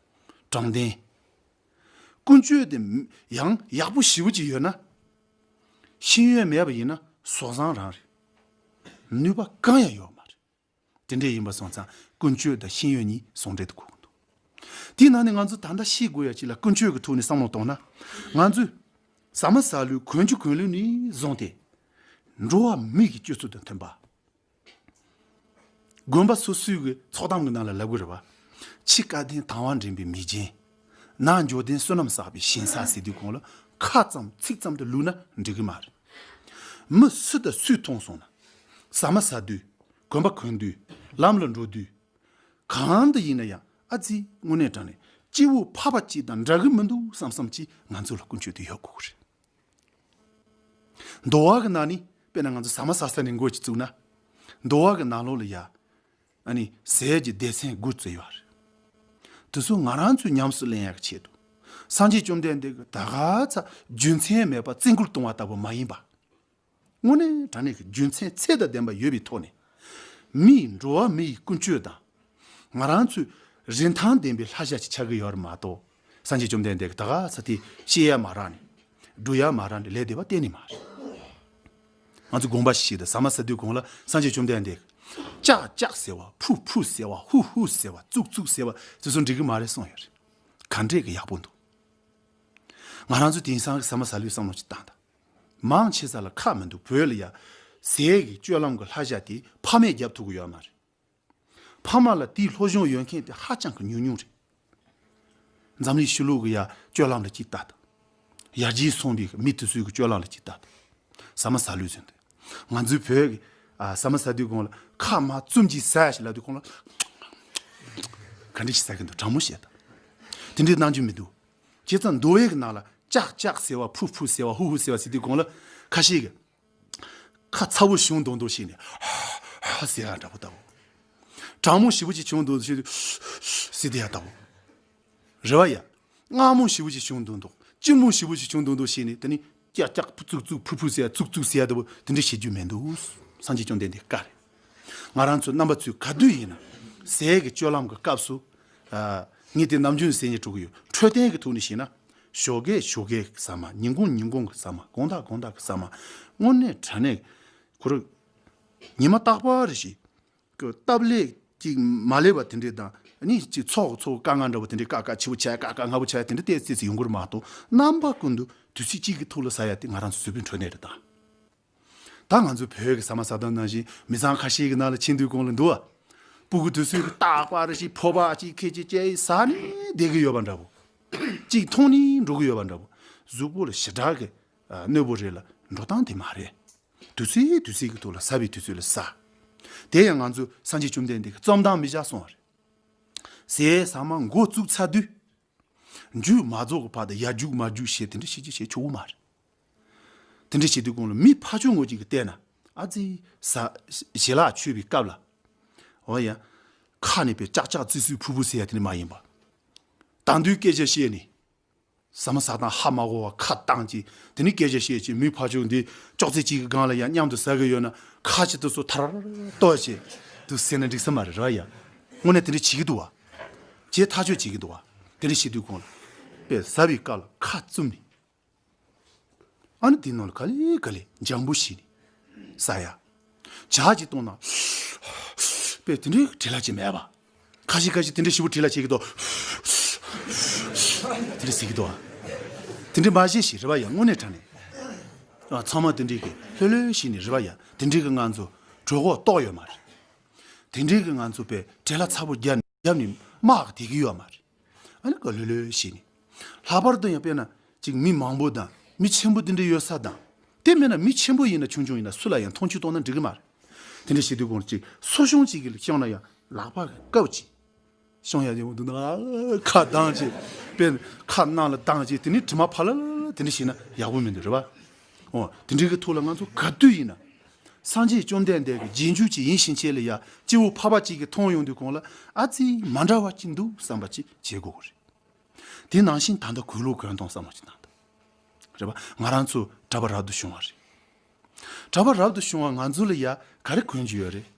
དྲང་བདེན། ཀུན་སྤྱོད་དེ་ཡང་ཡག་པོ་ཞེ་པོ་ཅིག་ཡོད་ན། ཤེས་ཡོན་མེད་པ་ཡིན་ན་བཟོ་བཟང་རང་རེད། ནུས་པ་གང་ཡང་ཡོད་མ་རེད། དེ་འདྲ་ཡིན་པ་སོང་ཙང་ཀུན་སྤྱོད་དང་ཤེས་ཡོན་གཉིས་ཟུང་འབྲེལ་དུ་དགོས་ཀྱི་འདུག་དེའི་ནང་ནས་ང་ཚོ་ད་ལྟ་ཤེས་དགོས་ཡ་ཅིག་ལ་ཀུན་སྤྱོད་ཀྱི་ཐོག་ནས་བསམ་བློ་གཏོང་ན། ང་ཚོས་ཟ་མ་ཟ་ལུགས་གོན་རྒྱུ་གོན་ལུགས་ནས་བཟུང་སྟེ། འགྲོ་བ་མི་གི་སྤྱོད་ཚུལ་དང་མཐུན་པ། དགོན་པ་སོ་སོའི་གི་ཚོགས་གཏམ་གི་ནང་ལ་ལབ་གི་རེད་བ། ཕྱི་སྐལ་ལྡན་དང་བ་འདྲེན་པའི་མིག་རྒྱན། ནང་འབྱོར་ལྡན་བསོད་ནམས་བསགས་པའི་ཞིང་ས་ཟེར་དུས་གོང་ལ་ཁ་ཙམ་ཚིག་ཙམ་དུ་བླུགས་ན་འགྲིག་གི་མ་རེད། མི་སུ་དང་སུས་མཐོང་སོང་ན། ཟ་མ་ཟ་དུས། གོན་པ་གོན་དུས། ལམ་ལ་འགྲོ་དུས། གང་དུ་ཡིན་ན་ཡང་ཨ་ཙི་དངོས་གནས་དྲང་གནས་སྐྱེ་བོ་ཕལ་པ་གཅིག་དང་འདྲ་གི་མི་འདུག་བསམ་བསམ་གྱིས་ང་ཚོ་ལ་ཀུན་སྤྱོད་དེ་ཡོད་དགོས་གི་རེད། འདུལ་བ་གི་ནང་ནི་དཔེར་ན་ང་ཚོ་ཟ་མ་ཟ་ས་ནས་འགོ་ཅིག་བཙུགས་ན། འདུལ་བ་གི་ནང་ལོགས་ལ་ཡ། ཨ་ནི་ཟས་ཀྱི་སྡེ་ཚན་དགུ་བརྩི་ཡོད་རེད། དེ་ཚོ་ང་རང་ཚོས་ཉམས་སུ་ལེན་ཡག་གི་ཆེད་དུ། སངས་རྒྱས་བཅོམ་ལྡན་འདས་ཀྱིས་ད་ག་ཚ་རྒྱུ་མཚན་མེད་པར་བཙན་སྐུལ་གཏོང་བ་ལྟ་བུ་མ་ཡིན་པ། དངོས་གནས་དྲང་གནས་ཀྱི་རྒྱུ་མཚན་ཚད་དང་ལྡན་པ་ཡོད་པའི་ཐོག་ནས། མིའི་འགྲོ་བ་མི་ཡི་ཀུན་སྤྱོད་དང་། ང་རང་ཚོའི་རིན་ཐང་ལྡན་པའི་ལྷ་ཞྭ་ཅིག་ཆགས་ཀྱི་ཡོད་རེད་མ་གཏོགས། སངས་རྒྱས་བཅོམ་ལྡན་འདས་ཀྱིས་ད་ག་ཚ་དེ་བཤད་ཡ་མ་རག་ནས། སྒྲུབ་ཡ་མ་རག་ནས་ལས་སྡེ་པ་གཏན་ནས་མ་རེད། ང་ཚོ་དགོངས་པ་ཞིག་དང་ཟ་མ་ཟ་དུས་གོང་ལ་སངས་རྒྱས་བཅོམ་ལྡན་འདས་ཀྱིས་ཅག་ཅག་ཟེར་བ། ཕུ་ཕུ་ཟེར་བ། ཧུ་ཧུ་ཟེར་བ། ཙུག་ཙུག་ཟེར་བ་དེ་ཚོ་འགྲིག་གི་མ་རེད་གསུངས་ཡོད་རེད། ག་འདྲས་ཀྱི་ཡག་པོ་འདུག་ང་རང་ཚོ་དེང་སང་གི་ཟ་མ་ཟ་ལུགས་བསམ་བློ་ཅིག་བཏང་དང་། མང་ཆེ་ས་ལ་ཁག་མི་འདུག་བོད་ལ་ཡ། ཟས་ཀྱི་སྤྱོད་ལམ་གྱི་ལྷ་ཞྭ་དེ་ཕ་མས་རྒྱབ་ཐུབ་ཀྱི་ཡོད་མ་རེད། ཕ་མ་ལ་དེའི་སློབ་སྦྱོང་ཡོད་མཁན་དེ་ཧ་ཅང་གི་ཉུང་ཉུང་རེད། འཛམ་གླིང་ཕྱི་ལོགས་ཀྱི་ཡ་སྤྱོད་ལམ་ལ་ཅིག་ལྟ་དང་། ཡར་རྒྱས་སོང་བའི་མི་དེ་ཚོའི་གི་སྤྱོད་ལམ་ལ་ཅིག་ལྟ་དང་། ཟ་མ་ཟ་ལུགས་ཟེར་དེ། ང་ཚོའི་བོད་ཀྱི་ཨ་ཟ་མ་ཟ་དུས་གོང་ལ་ཁ་མ་བཙུམ་གྱིས་ཟ་ཞིག་ལབ་དུས་གོང་ལ། ག་འདྲ་ཞིག་ཟ་གི་འདུག་དྲང་མོ་བཤད་དང་། དེ་འདྲའི་གནང་རྒྱུ་མི་འདུག་བྱས་ཙང་འདུལ་བའི་གི་ནང་ལ་ཅག་ཅག་ཟེར་བ། ཕུ་ཕུ་ཟེར་བ། ཧུ་ཧུ་ཟེར་བ་ཟེར་དུས་གོང་ལ་ཁ་ཤས་ཀྱིས། ཁ་ཚ་བོ་བྱུང་མདོག་མདོག་བྱས་ནས་ཧ་ཧ་ཟེར་ཡ་འདྲ་པོ་ལྟ་བུ། གྲང་མོ་ཞེ་པོ་ཅིག་བྱུང་འདུག་ཟེར་དུས་ཟེར་དེ་ཡ་ལྟ་བུ། རེད་བ་ཡ། མངར་མོ་ཞེ་པོ་ཅིག་བྱུང་འདུག་འདུག་སྐྱིད་མོ་ཞེ་པོ་ཅིག་བྱུང་འདུག་འདུག་བྱས་ནས་དེ་ནི་ཀྱག་ཀྱག་ཕུ་ཙུག་ཙུག་ཕུ་ཕུ་ཟེར་ཡ་ཙུག་ཙུག་ཟེར་ཡ་ལྟ་བུ་དེ་འདྲ་བྱེད་རྒྱུ་མི་འདུག་སངས་རྒྱས་བཅོམ་ལྡན་འདས་བཀའ་རེད། ང་རང་ཚོ་རྣམ་པ་ཚོས་ག་དུས་ཡིན་ན་ཟས་ཀྱི་སྤྱོད་ལམ་གྱི་སྐབས་སུ། ཨ། ངས་དེ་ནམ་རྒྱུན་ཟེར་ཉེ་འགྲོ་གི་ཡོད། འཕྲོད་བསྟེན་གྱི་ཐོག་ནས་བཤད་ན། ཞོགས་ཀས་ཞོགས་ཀས་ཀྱི་ཟ་མ། ཉིན་གུང་ཉིན་གུང་གི་ཟ་མ། དགོང་དག་དགོང་དག་གི་ཟ་མ། དངོས་གནས་དྲང་གནས་ཁོ་རང་ཉི་མ་རྟག་པར་རེ་བཞིན་གྱི་སྟབས་ལེགས་ཅིག་མ་ལེགས་པ་དེ་འདྲས་དང་། ཨ་ནི་ཅིག་ཚོགས་ཚོགས་དཀའ་ངལ་འདྲ་བོ་དེ་འདྲས་དཀའ་དཀའ་ཆེ་བོ་བྱས། དཀའ་དཀའ་ངལ་པོ་བྱས། དེ་འདྲས་ཏོག་ཙམ་ཡོང་གི་རེད་མ་གཏོགས། རྣམ་པ་ཀུན་ཏུ་དུས་ཚོད་གཅིག་གི་ཐོག་ལ་ཟ་ཡ་དེ་ང་རང་ཚོ་སུ་བའི་འཕྲོད་བསྟེན་རེད་ད། ད་ང་ཚོ་བོད་ཀྱི་ཟ་མ་ཟ་སྟངས་ནང་བཞིན་མི་ཚང་ཁ་ཤས་ཀྱི་ནང་ལ་ཕྱིན་དུས་གོང་ལ་འདུག་བ། སྤུ་གུ་དུས་ཚོད་ཀྱི་རྟག་པར་ཞིག་ཕོར་པ་གཅིག་ཁད་ཅིག་བཅད་ཡི་ཟ་ནས་བསྡད་ཀྱི་ཡོད་པ་འདྲ་བོ། གཅིག་འཐུང་ནས་འགྲོ་གི་ཡོད་པ་འདྲ་བོ། གཟུགས་པོ་ལ་ཞེ་དྲག་གི་ཨ་གནོད་པོ་རེད་ལ་འགྲོ་སྟངས་དེ་མ་རེད། དུས་ཚོད་དུས་ཚོད་ཀྱི་ཐོག་ལ་ཟ་བའི་དུས་ཚོད་ལ་ཟ། དེ་ཡང་ང་ཚོ་སངས་རྒྱས་བཅོམ་ལྡན་འདས་ཀྱིས་རྩོམ་སྟངས་མི་བཞག་གསུངས་པ་རེད། ཟས་ཟ་མ་འགོ་བཙུགས་ཚར་དུས། མཇུག་མ་རྫོགས་ཀྱི་བར་དུ་ཡར་རྒྱུག་མར་རྒྱུག་བྱེད་དེ་འདྲ་བྱེད་ཀྱི་བྱེད་ཆོག་གི་མ་རེད། དེ་འདྲ་བྱེད་དུས་གོང་ལ་མི་ཕར་ཕྱོགས་ངོས་ཅིག་གིས་བལྟས་ན། ཨ་ཙི། ཟ། ཞལ་ལག་མཆོད་པའི་སྐབས་ལ། འོ་ཡ། ཁ་ནས་པའི་ལྕག་ལྕག་ཙི་སུའི་ཕུ་ཕུ་ཟེར་ཡ་དེ་འདྲ་མ་ཡིན་པ། དང་དུས་སྐད་ཆ་བཤད་ནས། ཟ་མ་ཟ་སྟངས་ཧ་མ་གོ་བ་ཁ་བཏང་ཅིག་དེ་ནས་སྐད་ཆ་བཤད་ཅིག་མི་ཕར་ཕྱོགས་འདི་ཅོག་ཙེ་གཅིག་གི་སྒང་ལ་ཡ་མཉམ་དུ་ཟ་གི་ཡོད་ན། ཁ་ཅིག་ཏུ་སོ་ཐར་ཏོ་བྱེད་དུ་ཟེར་ན་འགྲིག་ས་མ་རེད་ར་ཡ། དངོས་གནས་དེ་འདྲ་བྱེད་ཀྱི་འདུག་བ། བྱེད་ཐག་ཆོད་བྱེད་ཀྱི་འདུག་བ། དེ་འདྲ་བྱེད་དུས་གོང་ལ། པས་ཟ་བའི་སྐབས་ལ་ཁ་བཙུམ་ནས། ཨ་ནི་དེའི་ནང་ལ་ག་ལེ་ག་ལེ་འཇམ་པོ་བྱས་ནས་ཟ་ཡ། ཇག་ཅིག་གཏོང་ན། པས་དེ་འདྲའི་བྲེལ་བ་ཅིག་མེད་པ། ཁ་ཤས་ཁ་ཤས་དེ་འདྲའི་ཞིབ་པོ་བྲེལ་བ་བྱེད་ཀྱི་འདུག་དེ་འདྲ་ཟེར་གྱི་འདུག་དེ་འདྲའི་མ་བྱེད་ཞིག་རེད་བ་ཡ། དངོས་གནས་དྲང་གནས། ཨ། ཚང་མ་དེ་འདྲའི་གི་ལྷོད་ལྷོད་བྱས་ནས་རེད་བ་ཡ། དེ་འདྲའི་གི་ང་ཚོ་གྲོད་ཁོག་ལྟོགས་ཡོད་མ་རེད། དེ་འདྲའི་གི་ང་ཚོ་པས་བྲེལ་བ་ཚ་པོ་བརྒྱབ་ནས་བརྒྱབ་ནས་དམག་གི་བསྡད་ཀྱི་ཡོད་མ་རེད། ཨ་ནི་ག་ལྷོད་ལྷོད་བྱས་ནས། ལྷག་པར་དུ་ཡང་དཔེར་ན་ཅིག་མི་མང་པོ་དང་མི་ཆེན་པོ་དེ་འདྲ་ཡོད་ས་དང་། དེ་མིན་ན་མི་ཆེན་པོ་ཡིན་ན་ཆུང་ཆུང་ཡིན་ན་སུ་ལ་ཡང་མཐོང་ཆུང་གཏོང་ན་འགྲིག་གི་མ་རེད། དེ་འདྲ་བྱེད་དུས་གོང་ཅིག་སོ་ཤོང་ཅིག་གིས་བཤངས་ན་ཡང་ལག་པ་གི་བཀབ་ཅིག་བཤངས་ཡ་ཡོང་འདུག་ན། ཁ་གདངས་ཅིག་དཔེར་ན་ཁ་ནང་ལ་གདངས་ཅིག་དེ་ནས་དྲི་མ་ཕ་ལ་ལ་ལ་དེ་འདྲ་བྱས་ན་ཡག་པོ་མི་འདུག་རེད་བ། འོ། དེ་འདྲའི་གི་ཐོག་ལ་ང་ཚོ་ག་དུས་ཡིན་ན། སངས་རྒྱས་བཅོམ་ལྡན་འདས་ཀྱི་རྗེས་འཇུག་ཅིག་ཡིན་ཕྱིན་ཆད་ལ་ཡ། སྐྱེ་བོ་ཕལ་པ་ཅིག་གིས་མཐོང་ཡོང་དུས་གོང་ལ། ཨ་ཙི། མ་འདྲ་བ་ཅིག་འདུག་བསམ་པ་ཅིག་བྱེད་དགོས་རེད། དེ་ནང་བཞིན་ད་ལྟ་གོས་ལུགས་གོན་སྟངས་བསམ་བློ་ཅིག་བཏང་དང་། རེད་པ། ང་རང་ཚོ་གྲྭ་པ་རབ་ཏུ་བྱུང་བ་རེད། གྲྭ་པ་རབ་ཏུ་བྱུང་བ་ང་ཚོ་ལ་ཡ་ག་རེ་གོན་རྒྱུ་ཡོད་རེད།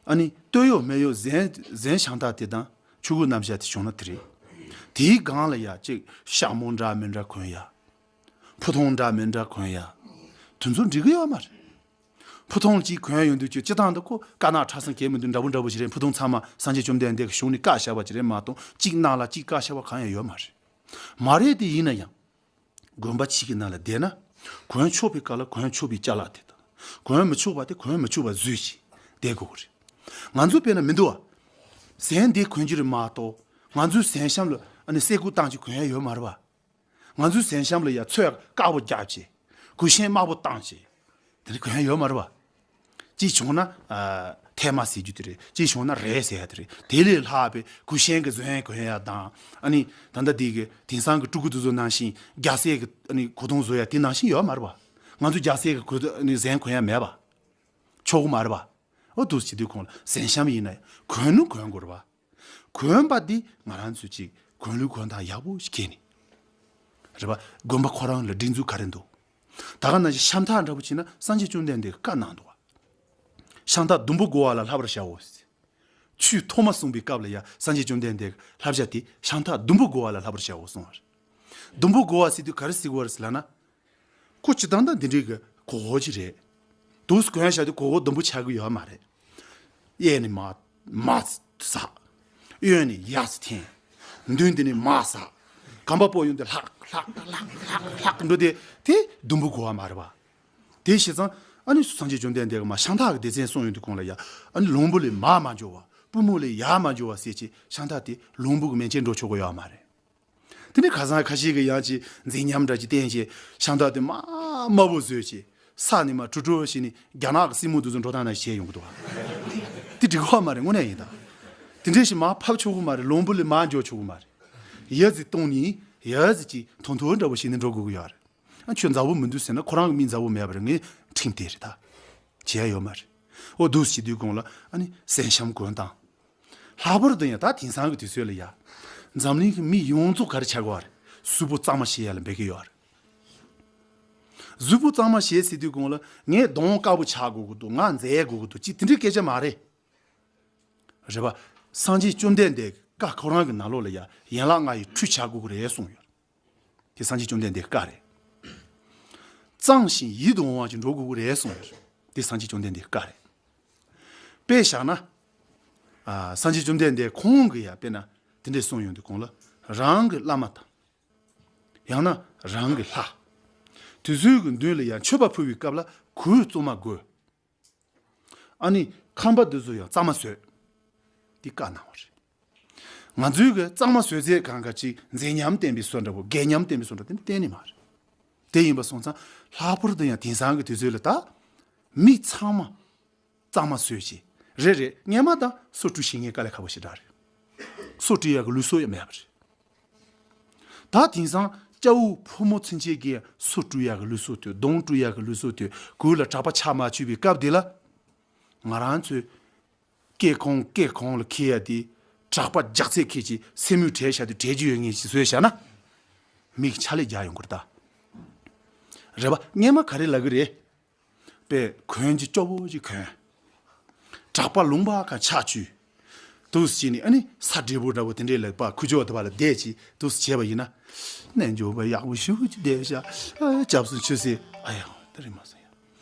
ཨ་ནི་སྟོད་གཡོགས་སྨད་གཡོགས་གཟན་གཟན་ཤམ་ཐབས་དེ་དང་ཕྱུ་གུ་བསྣམས་བྱ་དེ་བྱུང་ན་དེ་རེད། དེའི་སྒང་ལ་ཡ་ཅིག་ཤག་མོ་འདྲ་མི་འདྲ་གོན་ཡ། ཕུ་ཐུང་འདྲ་མི་འདྲ་གོན་ཡ། དེ་ཚོ་འགྲིག་གི་ཡོད་མ་རེད། ཕུ་ཐུང་གཅིག་གོན་ཡོང་དུས་ཀྱི་སྤྱི་བཏང་དུ་ཁོ་དཀར་ནག་ཁྲ་སང་གས་མི་འདུག་འདྲ་པོ་འདྲ་པོ་ཞིག་རེད། ཕུ་ཐུང་ཚང་མ་སངས་རྒྱས་བཅོམ་ལྡན་འདས་ཀྱི་གཞུང་ནས་བཀག་བཞག་པ་ཅིག་རེད་མ་གཏོགས། གཅིག་ནང་ལ་གཅིག་བཀག་བཞག་པ་གང་ཡང་ཡོད་མ་རེད། མ་རེད་དེ་ཡིན་ན་ཡང་། དགོན་པ་གཅིག་གི་ནང་ལ་བསྡད་ན། གོན་ཆོག་པའི་སྐབས་ལ་གོན་ཆོག་པའི་ཅ་ལག་དེ་དང་། གོན་མི་ཆོག་པ་དེ་གོན་མི་ཆོག་པ་བཟོས་ཤིག་བསྡད་དགོས་རེད། ང་ཚོ་དཔེར་ན་མི་འདུག་བ། གཟན་དེ་གོན་གྱི་རེད་མ་གཏོགས། ང་ཚོའི་གཟན་ཤམ་ལ་ཨ་ནི་སེ་གོལ་བཏང་གཅིག་གོན་ཡ་ཡོད་མ་རེད་བ། ང་ཚོའི་གཟན་ཤམ་ལ་ཡ་ཚོས་དཀར་པོ་རྒྱབ་བྱས། གོས་ཆེན་དམར་པོ་བཏང་བྱས། དེ་འདྲ་གོན་ཡ་ཡོད་མ་རེད་བ། གཅིག་བྱུང་ན་ཨ་ཐལ་མ་ཟེར་རྒྱུ་དེ་རེད། གཅིག་བྱུང་ན་རས་ཟེར་ཡ་དེ་རེད། དེ་ལས་ལྷག་པའི་གོས་ཆེན་གྱི་བཟོ་ཡ་གོན་ཡ་དང་། ཨ་ནི་ད་ལྟ་འདི་གི་དེང་སང་གི་ཕྲུ་གུ་དེ་ཚོ་ནང་བཞིན་རྒྱ་སེ་གི་ཨ་ནི་གོས་ཐུང་བཟོ་ཡ་དེ་ནང་བཞིན་ཡོད་མ་རེད་བ། ང་ཚོ་རྒྱ་སེ་གི་གོས་ཨ་ནི་གཟན་གོན་ཡ་མེད་བ། ཆོག་གི་མ་རེད་བ། འོ་འདུག་སེ་བྱེད་དུས་གོང་ལ་གཟན་ཤམ་ཡིན་ན་གོན་ནི་གོན་དགོས་རེད་བ། གོན་པ་འདི་ང་རང་ཚོས་ཅིག་གོན་ལུགས་གོན་སྟངས་ཡག་པོ་ཞིག་གྱོན་ནས། རེད་པ། དགོན་པ་ཁོ་རང་ལ་སྒྲིག་འཛུགས་ག་རེ་འདུག་ད་ག་ནང་བཞིན་ཤམ་ཐབས་འདྲ་པོ་བྱས་ན་སངས་རྒྱས་བཅོམ་ལྡན་འདས་ཀྱིས་བཀའ་གནང་འདུག་བ། ཤམ་ཐབས་ཟླུམ་པོ་བགོ་བ་ལ་བསླབ་པར་བྱའོ། ཆོས་ཐོག་མ་གསུངས་པའི་སྐབས་ལ་ཡང་སངས་རྒྱས་བཅོམ་ལྡན་འདས་ཀྱིས་བསླབ་བྱ་དེ་ཤམ་ཐབས་ཟླུམ་པོ་བགོ་བ་ལ་བསླབ་པར་བྱའོ་གསུངས་པ་རེད། ཟླུམ་པོ་བགོ་བ་ཟེར་དུས་ག་རེ་ཟེར་དགོས་པ་རེད་ཟེར་ལབ་ན། ཁོ་སྤྱིར་བཏང་ད་འདི་འདྲའི་གི་གོས་ཅིག་རེད། འདུག་སེ་གོན་བཞག་དུས་གོས་ཟླུམ་པོ་ཆགས་ཀྱི་ཡོད་མ་རེད། གཡས་ནས་མར་མར་ཟག་གཡོན་ནས་ཡར་འཐེན། མདུན་དེ་ནས་མར་ཟག་གམ་པ་སྤོ་ཡོང་དུས་ལྷག་ལྷག་ལྷག་ལྷག་ལྷག་འགྲོ་དེ་དེ་ཟླུམ་པོ་བགོ་བ་མ་རེད་པ། དེ་བྱས་ཙང་ཨ་ནི་སངས་རྒྱས་བཅོམ་ལྡན་འདས་ཀྱིས་མར་ཤམ་ཐབས་ཀྱི་སྡེ་ཚན་གསུངས་ཡོང་དུས་གོང་ལ་ཡ། ཨ་ནི་ལུང་པ་ལས་མར་མ་འགྱོ་བ། པུས་མོ་ལས་ཡར་མ་འགྱོ་བ་ཟེར་བྱས་ཤམ་ཐབས་དེ་ལུང་པ་གི་མན་ཆད་འགྲོ་ཆོག་གི་ཡོད་མ་རེད། དེ་ནས་ཁ་སང་ཁ་ཤས་ཀྱིས་ཡང་ཅིག་མཛེས་ཉམས་འདྲ་ཅིག་བསྟན་བྱས་ཤམ་ཐབས་དེ་མར་དམར་པོ་བཟོས་བྱས་ས་ནས་མར་དྲུ་དྲུ་བྱས་ནས་རྒྱ་ནག་གི་སྲིན་མོ་དེ་ཚོ་འགྲོ་སྟངས་ནང་བྱས་ཡོང་གི་འདུག་བ། དེ་འགྲིག་གི་མ་རེད། དངོས་གནས་ཡིན་ད། དེ་འདྲ་ཞིག་མར་ཕབ་ཆོག་གི་མ་རེད། ལུང་པ་ལས་མར་འགྱོ་ཆོག་གི་མ་རེད། ཡ་ཙི་གཏོང་ནས་ཡ་ཙི་ཅིག་ཐུང་ཐུང་འདྲ་པོ་བྱས་ནས་འགྲོ་དགོས་ཀྱི་ཡོད་རེད། ཨ་ཁྱོད་མཛའ་བོ་མི་འདུག་ཟེར་ན་ཁོ་རང་གི་མི་མཛའ་བོ་མེད་པ་རེད། ངས་ཁྲིམས་དེ་རེད་ད། བྱེད་ཡ་ཡོད་མ་རེད། འོ་འདུག་སེ་བྱེད་དུས་གོང་ལ་ཨ་ནི་གཟན་ཤམ་གོན་སྟངས། ལྷག་པར་དུ་ཡང་ད་དེང་སང་གི་དུས་ཚོད་ལ་ཡ། འཛམ་གླིང་གི་མི་ཡོངས་རྫོགས་ག་རེ་ཆགས་ཀྱི་ཡོད་རེད། གཟུགས་པོ་གཙང་མ་བྱེད་ཡ་ལ་འབད་ཀྱི་ཡོད་རེད། གཟུགས་པོ་གཙང་མ་བྱེད་ཟེར་དུས་གོང་ལ་ངས་གདོང་དཀར་པོ་ཆགས་དགོས་ཀྱི་འདུག་ང་མཛེས་དགོས་ཀྱི་འདུག་ཅེས་དེ་འདྲའི་སྐད་ཆ་མ་རེད། རེད་པ། སངས་རྒྱས་བཅོམ་ལྡན་འདས་ཀྱི་བཀའ་ཁོ་རང་གི་ནང་ལོགས་ལ་ཡ་ཡན་ལག་ལྔ་ཡི་ཁྲུས་བྱ་དགོས་ཀྱི་རེད་གསུངས་ཡོད། དེ་སངས་རྒྱས་བཅོམ་ལྡན་འདས་ཀྱི་བཀའ་རེད། གཙང་ཞིང་ཡིད་དུ་འོང་བ་ཞིག་འགྲོ་དགོས་ཀྱི་རེད་གསུངས་ཡོད། དེ་སངས་རྒྱས་བཅོམ་ལྡན་འདས་ཀྱི་བཀའ་རེད། དཔེ་བཞག་ན། ཨ། སངས་རྒྱས་བཅོམ་ལྡན་འདས་ཁོང་གིས་ཡང་དཔེར་ན་དེ་འདྲས་གསུངས་ཡོང་དུས་གོང་ལ། རང་གི་བླ་མ་དང་། ཡང་ན་རང་གི་ལྷ། དེ་ཚོའི་གི་མདུན་ལ་ཡང་མཆོད་པ་ཕུལ་བའི་སྐབས་ལ་གོས་གཙང་མ་གོན། ཨ་ནི་ཁང་པ་འདི་ཚོ་ཡང་གཙང་མ་བཟོས། འདི་བཀའ་གནང་བ་རེད། ང་ཚོའི་གི་གཙང་མ་བཟོས་ཚད་གང་ག་ཅིག་མཛེས་ཉམས་ལྡན་པའི་བཟོ་འདྲ་པོ། སྒེག་ཉམས་ལྡན་པའི་བཟོ་འདྲ་དེ་གཏན་ནས་མ་རེད། དེ་ཡིན་པ་སོང་ཙང་ལྷག་པར་དུ་ཡང་དེང་སང་གི་དུས་ཚོད་ལ་ད་མི་ཚང་མ་གཙང་མ་བཟོས་བྱས། རེ་རེ་སྔས་མ་ད་སོ་བཀྲུ་བྱེད་མཁན་དཀའ་ལས་ཁག་པོ་ཞེ་དྲག་རེད། སོ་བཀྲུ་ཡག་གི་ལུགས་སྲོལ་ཡང་མེད་པ་རེད། ད་དེང་སང་སྐྱ་བོ་ཕོ་མོ་ཚུན་ཆད་ཀྱིས་སོ་བཀྲུ་ཡག་གི་ལུགས་སྲོལ་དེ། གདོང་བཀྲུ་ཡག་གི་ལུགས་སྲོལ་དེ། གོས་ལ་གྲྭ་པ་ཕྱག་མ་མཆོད་པའི་སྐབས་དེ་ལ། ང་རང་ཚོའི་སྐས་ཁང་སྐས་ཁང་ལ་འཁྱེར་ཡ་དེ། གྲྭ་པ་རྒྱགས་ཚད་འཁྱེར་གྱི་སེན་མོ་བྲེགས་བཞག་དུས་བྲེགས་རྒྱུ་ཡོད་ངེས་ཀྱི་བཟོས་བཞག་ན། མི་གི་ཕྱག་ལས་རྒྱག་ཡོང་གི་རེད་ད། རེད་པ། སྔས་མ་ག་རེ་ལབ་གི་རེད། པས་གོན་གྱི་སྐྱོ་པོ་ཅིག་གོན། གྲྭ་པ་ལུང་པ་ག་ཕྱག་མཆོད། འདུག་སེ་བྱས་ནས་ཨ་ནི་ས་བགྲེས་པོ་འདྲ་པོ་དེ་འདྲས་ལ་པ་ཁུ་ཅོ་དེ་བ་ལ་བསྡད་ཅིག་འདུག་སེ་བྱས་པ་ཡིན་ན། རྣལ་འབྱོར་པ་ཡག་པོ་ཞེ་པོ་ཅིག་བསྡད་ཤག་ཨ། སྐྱབས་སུ་མཆི་ཟེར། ཨ་ཡ། དེ་རིང་མ་སོང་ཡ།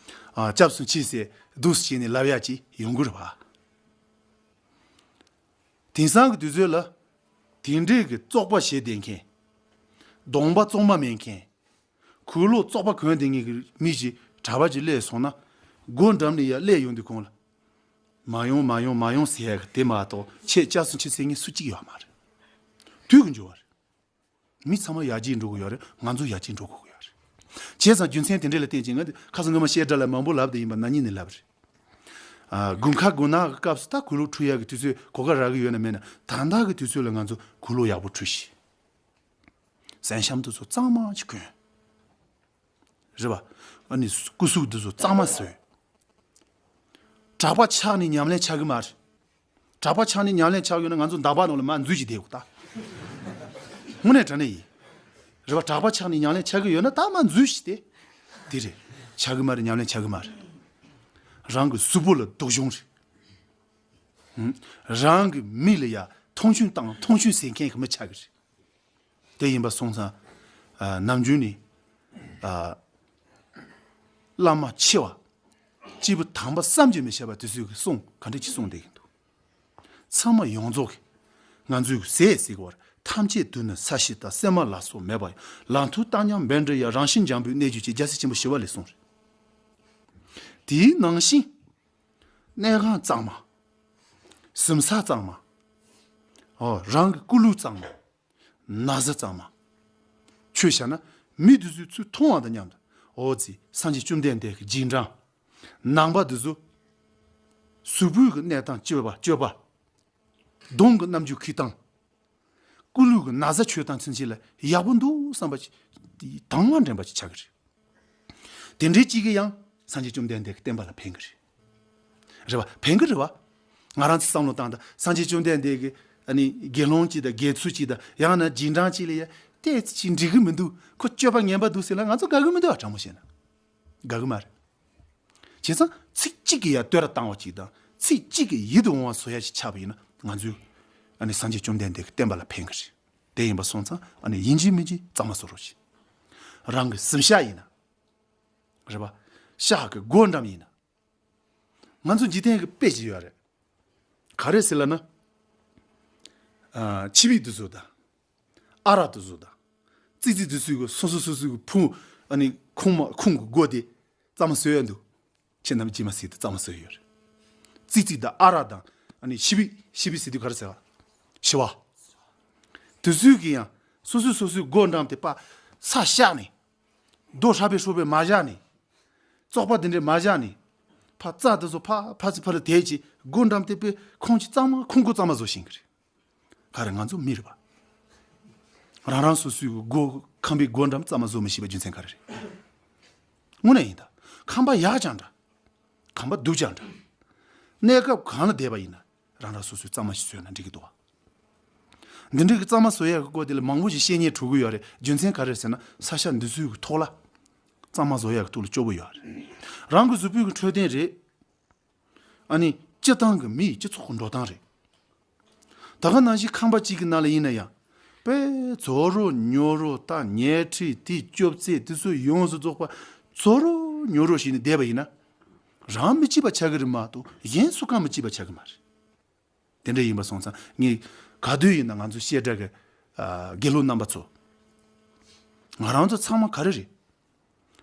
ཨ། སྐྱབས་སུ་མཆི་ཟེར་འདུག་སེ་བྱས་ནས་ལབ་ཡ་ཅིག་ཡོང་གི་རེད་པ། དེང་སང་གི་དུས་ཚོད་ལ་དེ་འདྲས་ཀྱི་བཙོག་པ་བྱེད་བསྡད་མཁན། གདོང་པ་གཙང་མ་མེད་མཁན། གོས་ལོག་བཙོག་པ་གོན་བསྡད་མཁན་གྱི་མི་ཞིག་གྲྭ་པ་ཅིག་སླེབས་སོང་ན། སྒོ་འགྲམ་ནས་ཡར་སླེབས་ཡོང་དུས་གོང་ལ། མ་ཡོང་མ་ཡོང་མ་ཡོང་ཟེར་ཡག་གི་དེ་མ་གཏོགས་ཁྱེད་སྐྱབས་སུ་མཆི་ཟེར་མཁན་སུ་གཅིག་ཡོད་མ་རེད། དུས་ཀྱི་འགྱུར་བ་རེད། མི་ཚང་མ་ཡར་རྒྱས་འགྲོ་གི་ཡོད་རེད། ང་ཚོ་ཡར་རྒྱས་འགྲོ་དགོས་ཀྱི་ཡོད་རེད། བྱས་ཙང་རྒྱུ་མཚན་དེ་འདྲས་ལ་བརྟེན་ཅིང་ང་ཁ་སང་སྔོན་མ་བཤད་གྲྭ་ལ་མང་པོ་ལབ་བསྡད་ཡིན་པ་ན་ནིང་ནས་ལབ་རེད། ཨ། དགུན་ཁ་དགུན་ནག་གི་སྐབས་སུ་ད་གོས་ལོག་འཁྲུ་ཡག་གི་དུས་ཚོད་གོ་སྐབས་རག་གི་ཡོད་ན་མེད་ན། ད་ལྟ་གི་དུས་ཚོད་ལ་ང་ཚོ་གོས་ལོག་ཡག་པོ་འཁྲུ་ཤིག་གཟན་ཤམ་དེ་ཚོ་གཙང་མ་ཅིག་གོན། རེད་པ། ཨ་ནི་སྐུ་གཟུགས་དེ་ཚོ་གཙང་མ་བཟོས། གྲྭ་པ་ཆགས་ནས་ཉམས་ལེན་ཆགས་ཀྱི་མ་རེད། གྲྭ་པ་ཆགས་ནས་ཉམས་ལེན་ཆགས་ཡོད་ན་ང་ཚོ་འདག་པ་ནང་ལ་མར་འཛུལ་གྱི་བསྡད་དགོས་ད། དངོས་གནས་དྲང་གནས་ཡིན། རེད་པ། གྲྭ་པ་ཆགས་ནས་ཉམས་ལེན་ཆགས་ཀྱི་ཡོད་ན་ད་མར་འཛུལ་ཞིག་སྟེ། དེ་རེད། ཆགས་ཀྱི་མ་རེད། ཉམས་ལེན་ཆགས་ཀྱི་མ་རེད། རང་གི་གཟུགས་པོ་ལ་སྡུག་སྦྱོང་རེད། ཧུམ། རང་གི་མི་ལ་ཡ་མཐོང་ཆུང་བཏང་། མཐོང་ཆུང་ཟེར་མཁན་གྱི་མི་ཆགས་ཀྱི་རེད། དེ་ཡིན་པ་སོང་ཙང་། ཨ། ནམ་རྒྱུན་ནས། ཨ། བླ་མ་ཆེ་བ། སྐྱེས་བུ་དམ་པ་བསམ་གྱིས་མི་ཁྱབ་པ་དེ་ཚོས་གི་གསུང་ག་འདྲ་ཅིག་གསུངས་བསྡད་ཀྱི་འདུག་ཚང་མ་ཡོངས་རྫོགས་ཀྱིས་ང་ཚོའི་ཟས་ཟེར་གི་བར། ཐམས་ཅད་དུ་ནི་ས་གཞི་དང་། སེམས་མ་ལ་སོགས་མེད་པ་ཡང་། ལག་མཐིལ་བཏབ་སྙོམས་འབད་འགྲོ་ཡང་། རང་བཞིན་འཇམ་པོས་གནས་གྱུར་ཅིག་རྒྱལ་སྲས་ཆེན་པོ་ཞི་བ་ལྷས་གསུངས་རེད། དེའི་ནང་བཞིན་གནས་ཁང་གཙང་མ། གཟིམ་ས་གཙང་མ། ཨོ། རང་གི་སྐུ་ལུས་གཙང་མ། ན་བཟའ་གཙང་མ། ཁྱོད་བཞག་ན་མི་དེ་ཚོས་ཚུར་མཐོང་བ་དང་མཉམ་དུ། ཨོ་ཙི། སངས་རྒྱས་བཅོམ་ལྡན་འདས་ཀྱི་རྗེས་འབྲང་། ནང་པ་དེ་ཚོ་གཟུགས་པོའི་གི་གནས་སྟངས་སྤྱོད་པ། སྤྱོད་པ། གདོང་གི་རྣམ་འགྱུར་འཁྱེར་སྟངས། སྐུ་ལུས་ཀྱི་ན་བཟའ་མཆོད་སྟངས་ཚུན་ཆད་ལ་ཡག་པོ་འདུག་བསམ་པ་ཅིག་དང་བ་འདྲེན་པ་ཅིག་ཆགས་ཀྱི་རེད། དེ་འདྲའི་གཅིག་གིས་ཡང་སངས་རྒྱས་བཅོམ་ལྡན་འདས་ཀྱི་བསྟན་པ་ལ་ཕན་གྱི་རེད། རེད་པ། ཕན་གྱི་རེད་པ། ང་རང་ཚོས་བསམ་བློ་བཏང་དང་། སངས་རྒྱས་བཅོམ་ལྡན་འདས་ཀྱི་ཨ་ནི་དགེ་སློང་གཅིག་དང་། དགེ་ཚུལ་གཅིག་དང་། ཡང་ན་རྗེས་འབྲང་གཅིག་ལ་ཡ་ཏོག་ཙམ་ཅིག་འགྲིག་གི་མི་འདུག་ཁོ་སྤྱོད་པ་ངན་པ་འདུག་ཟེར་ན་ང་ཚོ་དགའ་གི་མི་འདུག་ཨ། དྲང་མོ་བཤད་ན་དགའ་གི་མ་རེད། བྱས་ཙང་ཚིག་གཅིག་གིས་ཡ་བསྟོད་ར་བཏང་བ་ཅིག་དང་། ཚིག་གཅིག་གིས་ཡིད་དུ་འོང་བ་བཟོ་ཡ་ཞིག་ཆགས་པ་ཡིན་ན། ང་ཚོས་ཨ་ནི་སངས་རྒྱས་བཅོམ་ལྡན་འདས་ཀྱི་བསྟན་པ་ལ་ཕན་གྱི་རེད། དེ་ཡིན་པ་སོང་ཙང་ཨ་ནི་ཡིན་གཅིག་མིན་གཅིག་གཙང་མ་བཟོ་རོགས་བྱེད། རང་གི་གཟིམ་ཤག་ཡིན་ན། རེད་པ། ཤག་གི་སྒོ་འགྲམ་ཡིན་ན། ང་ཚོ་འཇིག་རྟེན་གྱི་དཔེ་ཅིག་ཡོད་རེད། ག་རེ་ཟེར་ལབ་ན། ཨ། ཆི་བིག་དེ་ཚོ་དང་། ཨ་རག་དེ་ཚོ་དང་། ཙི་ཙི་དེ་ཚོའི་གི་སོ་སོ་སོ་སོའི་གི་ཕུང་། ཨ་ནི་ཁུང་མ། ཁུང་གི་སྒོ་དེ་གཙང་མ་བཟོས་ཡ་འདུག་ཁྱེད་རྣམས་ཀྱིས་མ་གཟིགས་དེ་གཙང་མ་བཟོས་ཡོད་རེད། ཙི་ཙི་དང་ཨ་རག་དང་། ཨ་ནི་ཆི་བིག་ཆི་བིག་ཟེར་དུས་ག་རེ་ཟེར་བ། ཤི་བ། དེ་ཚོའི་གི་ཡང་སོ་སོ་སོ་སོའི་སྒོ་འགྲམ་དེ་ཕར་ས་བཞག་ནས། རྡོ་ཧྲ་པའི་ཧྲོ་པའི་མ་བཞག་ནས། བཙོག་པ་དེ་འདྲས་མ་བཞག་ནས། ཕར་རྩྭ་དེ་ཚོ་ཕར་ཕར་ཚུར་ཕར་ལ་དེད་ཅིག་སྒོ་འགྲམ་དེ་པའི་ཁུང་ཅིག་གཙང་མ། ཁུང་སྒོ་གཙང་མ་བཟོ་ཤེས་ཀྱི་རེད། ག་རེ། ང་ཚོ་མི་རེད་པ། རང་རང་སོ་སོའི་སྒོ། ཁང་པའི་སྒོ་འགྲམ་གཙང་མ་བཟོ་མི་ཤེས་པའི་རྒྱུ་མཚན་ག་རེ་རེད། དངོས་གནས་ཡིན་ད། ཁང་པ་ཡག་ཀྱང་འདྲ། ཁང་པ་སྡུག་ཀྱང་འདྲ། གནས་སྐབས་གང་ལ་བསྡད་པ་ཡིན་ན། རང་རང་སོ་སོའི་གཙང་མ་ཞིག་བཟོས་ན་འགྲིག་གི་འདུག་བ། འདི་འདྲའི་གི་གཙང་མ་བཟོ་ཡག་གི་སྐོར་དེ་ལ་མང་པོ་ཞིག་བཤད་སྙིང་བྲོ་གི་ཡོད་རེད། རྒྱུ་མཚན་ག་རེ་རེད་ཟེར་ན། ས་ཆ་འདི་ཚོའི་གི་ཐོག་ལ་གཙང་མ་བཟོ་ཡག་གི་ཐོག་ལ་སྐྱོ་པོ་ཡོད་རེད། རང་གི་གཟུགས་པོའི་གི་འཕྲོད་བསྟེན་རེད། ཨ་ནི་སྤྱི་བཏང་གི་མིའི་སྤྱི་ཚོགས་ཀྱི་འགྲོ་སྟངས་རེད། ད་ག་ནང་བཞིན་ཁང་པ་གཅིག་གི་ནང་ལ་ཡིན་ན་ཡང་། དཔེ་རྫོགས་རོགས་ཉོ་རོགས་ད་ཉལ་ཁྲི་དེ་སྐྱོབ་རྩེ་དེ་ཚོ་ཡོངས་སུ་རྫོགས་པ་རྫོགས་རོགས་ཉོ་རོགས་བྱས་ནས་བསྡད་པ་ཡིན་ན། རང་མི་སྐྱིད་པ་ཆགས་ཀྱི་རེད་མ་གཏོགས་གཞན་སུ་གང་མི་སྐྱིད་པ་ཆགས་ཀྱི་མ་རེད། དེ་འདྲ་ཡིན་པ་སོང་ཙང་ངས་ག་དུས་ཡིན་ན་ང་ཚོ་བཤད་གྲྭ་གི་ཨ་དགེ་སློབ་རྣམ་པ་ཚོ། ང་རང་ཚོ་ཚང་མ་ག་རེ་རེད།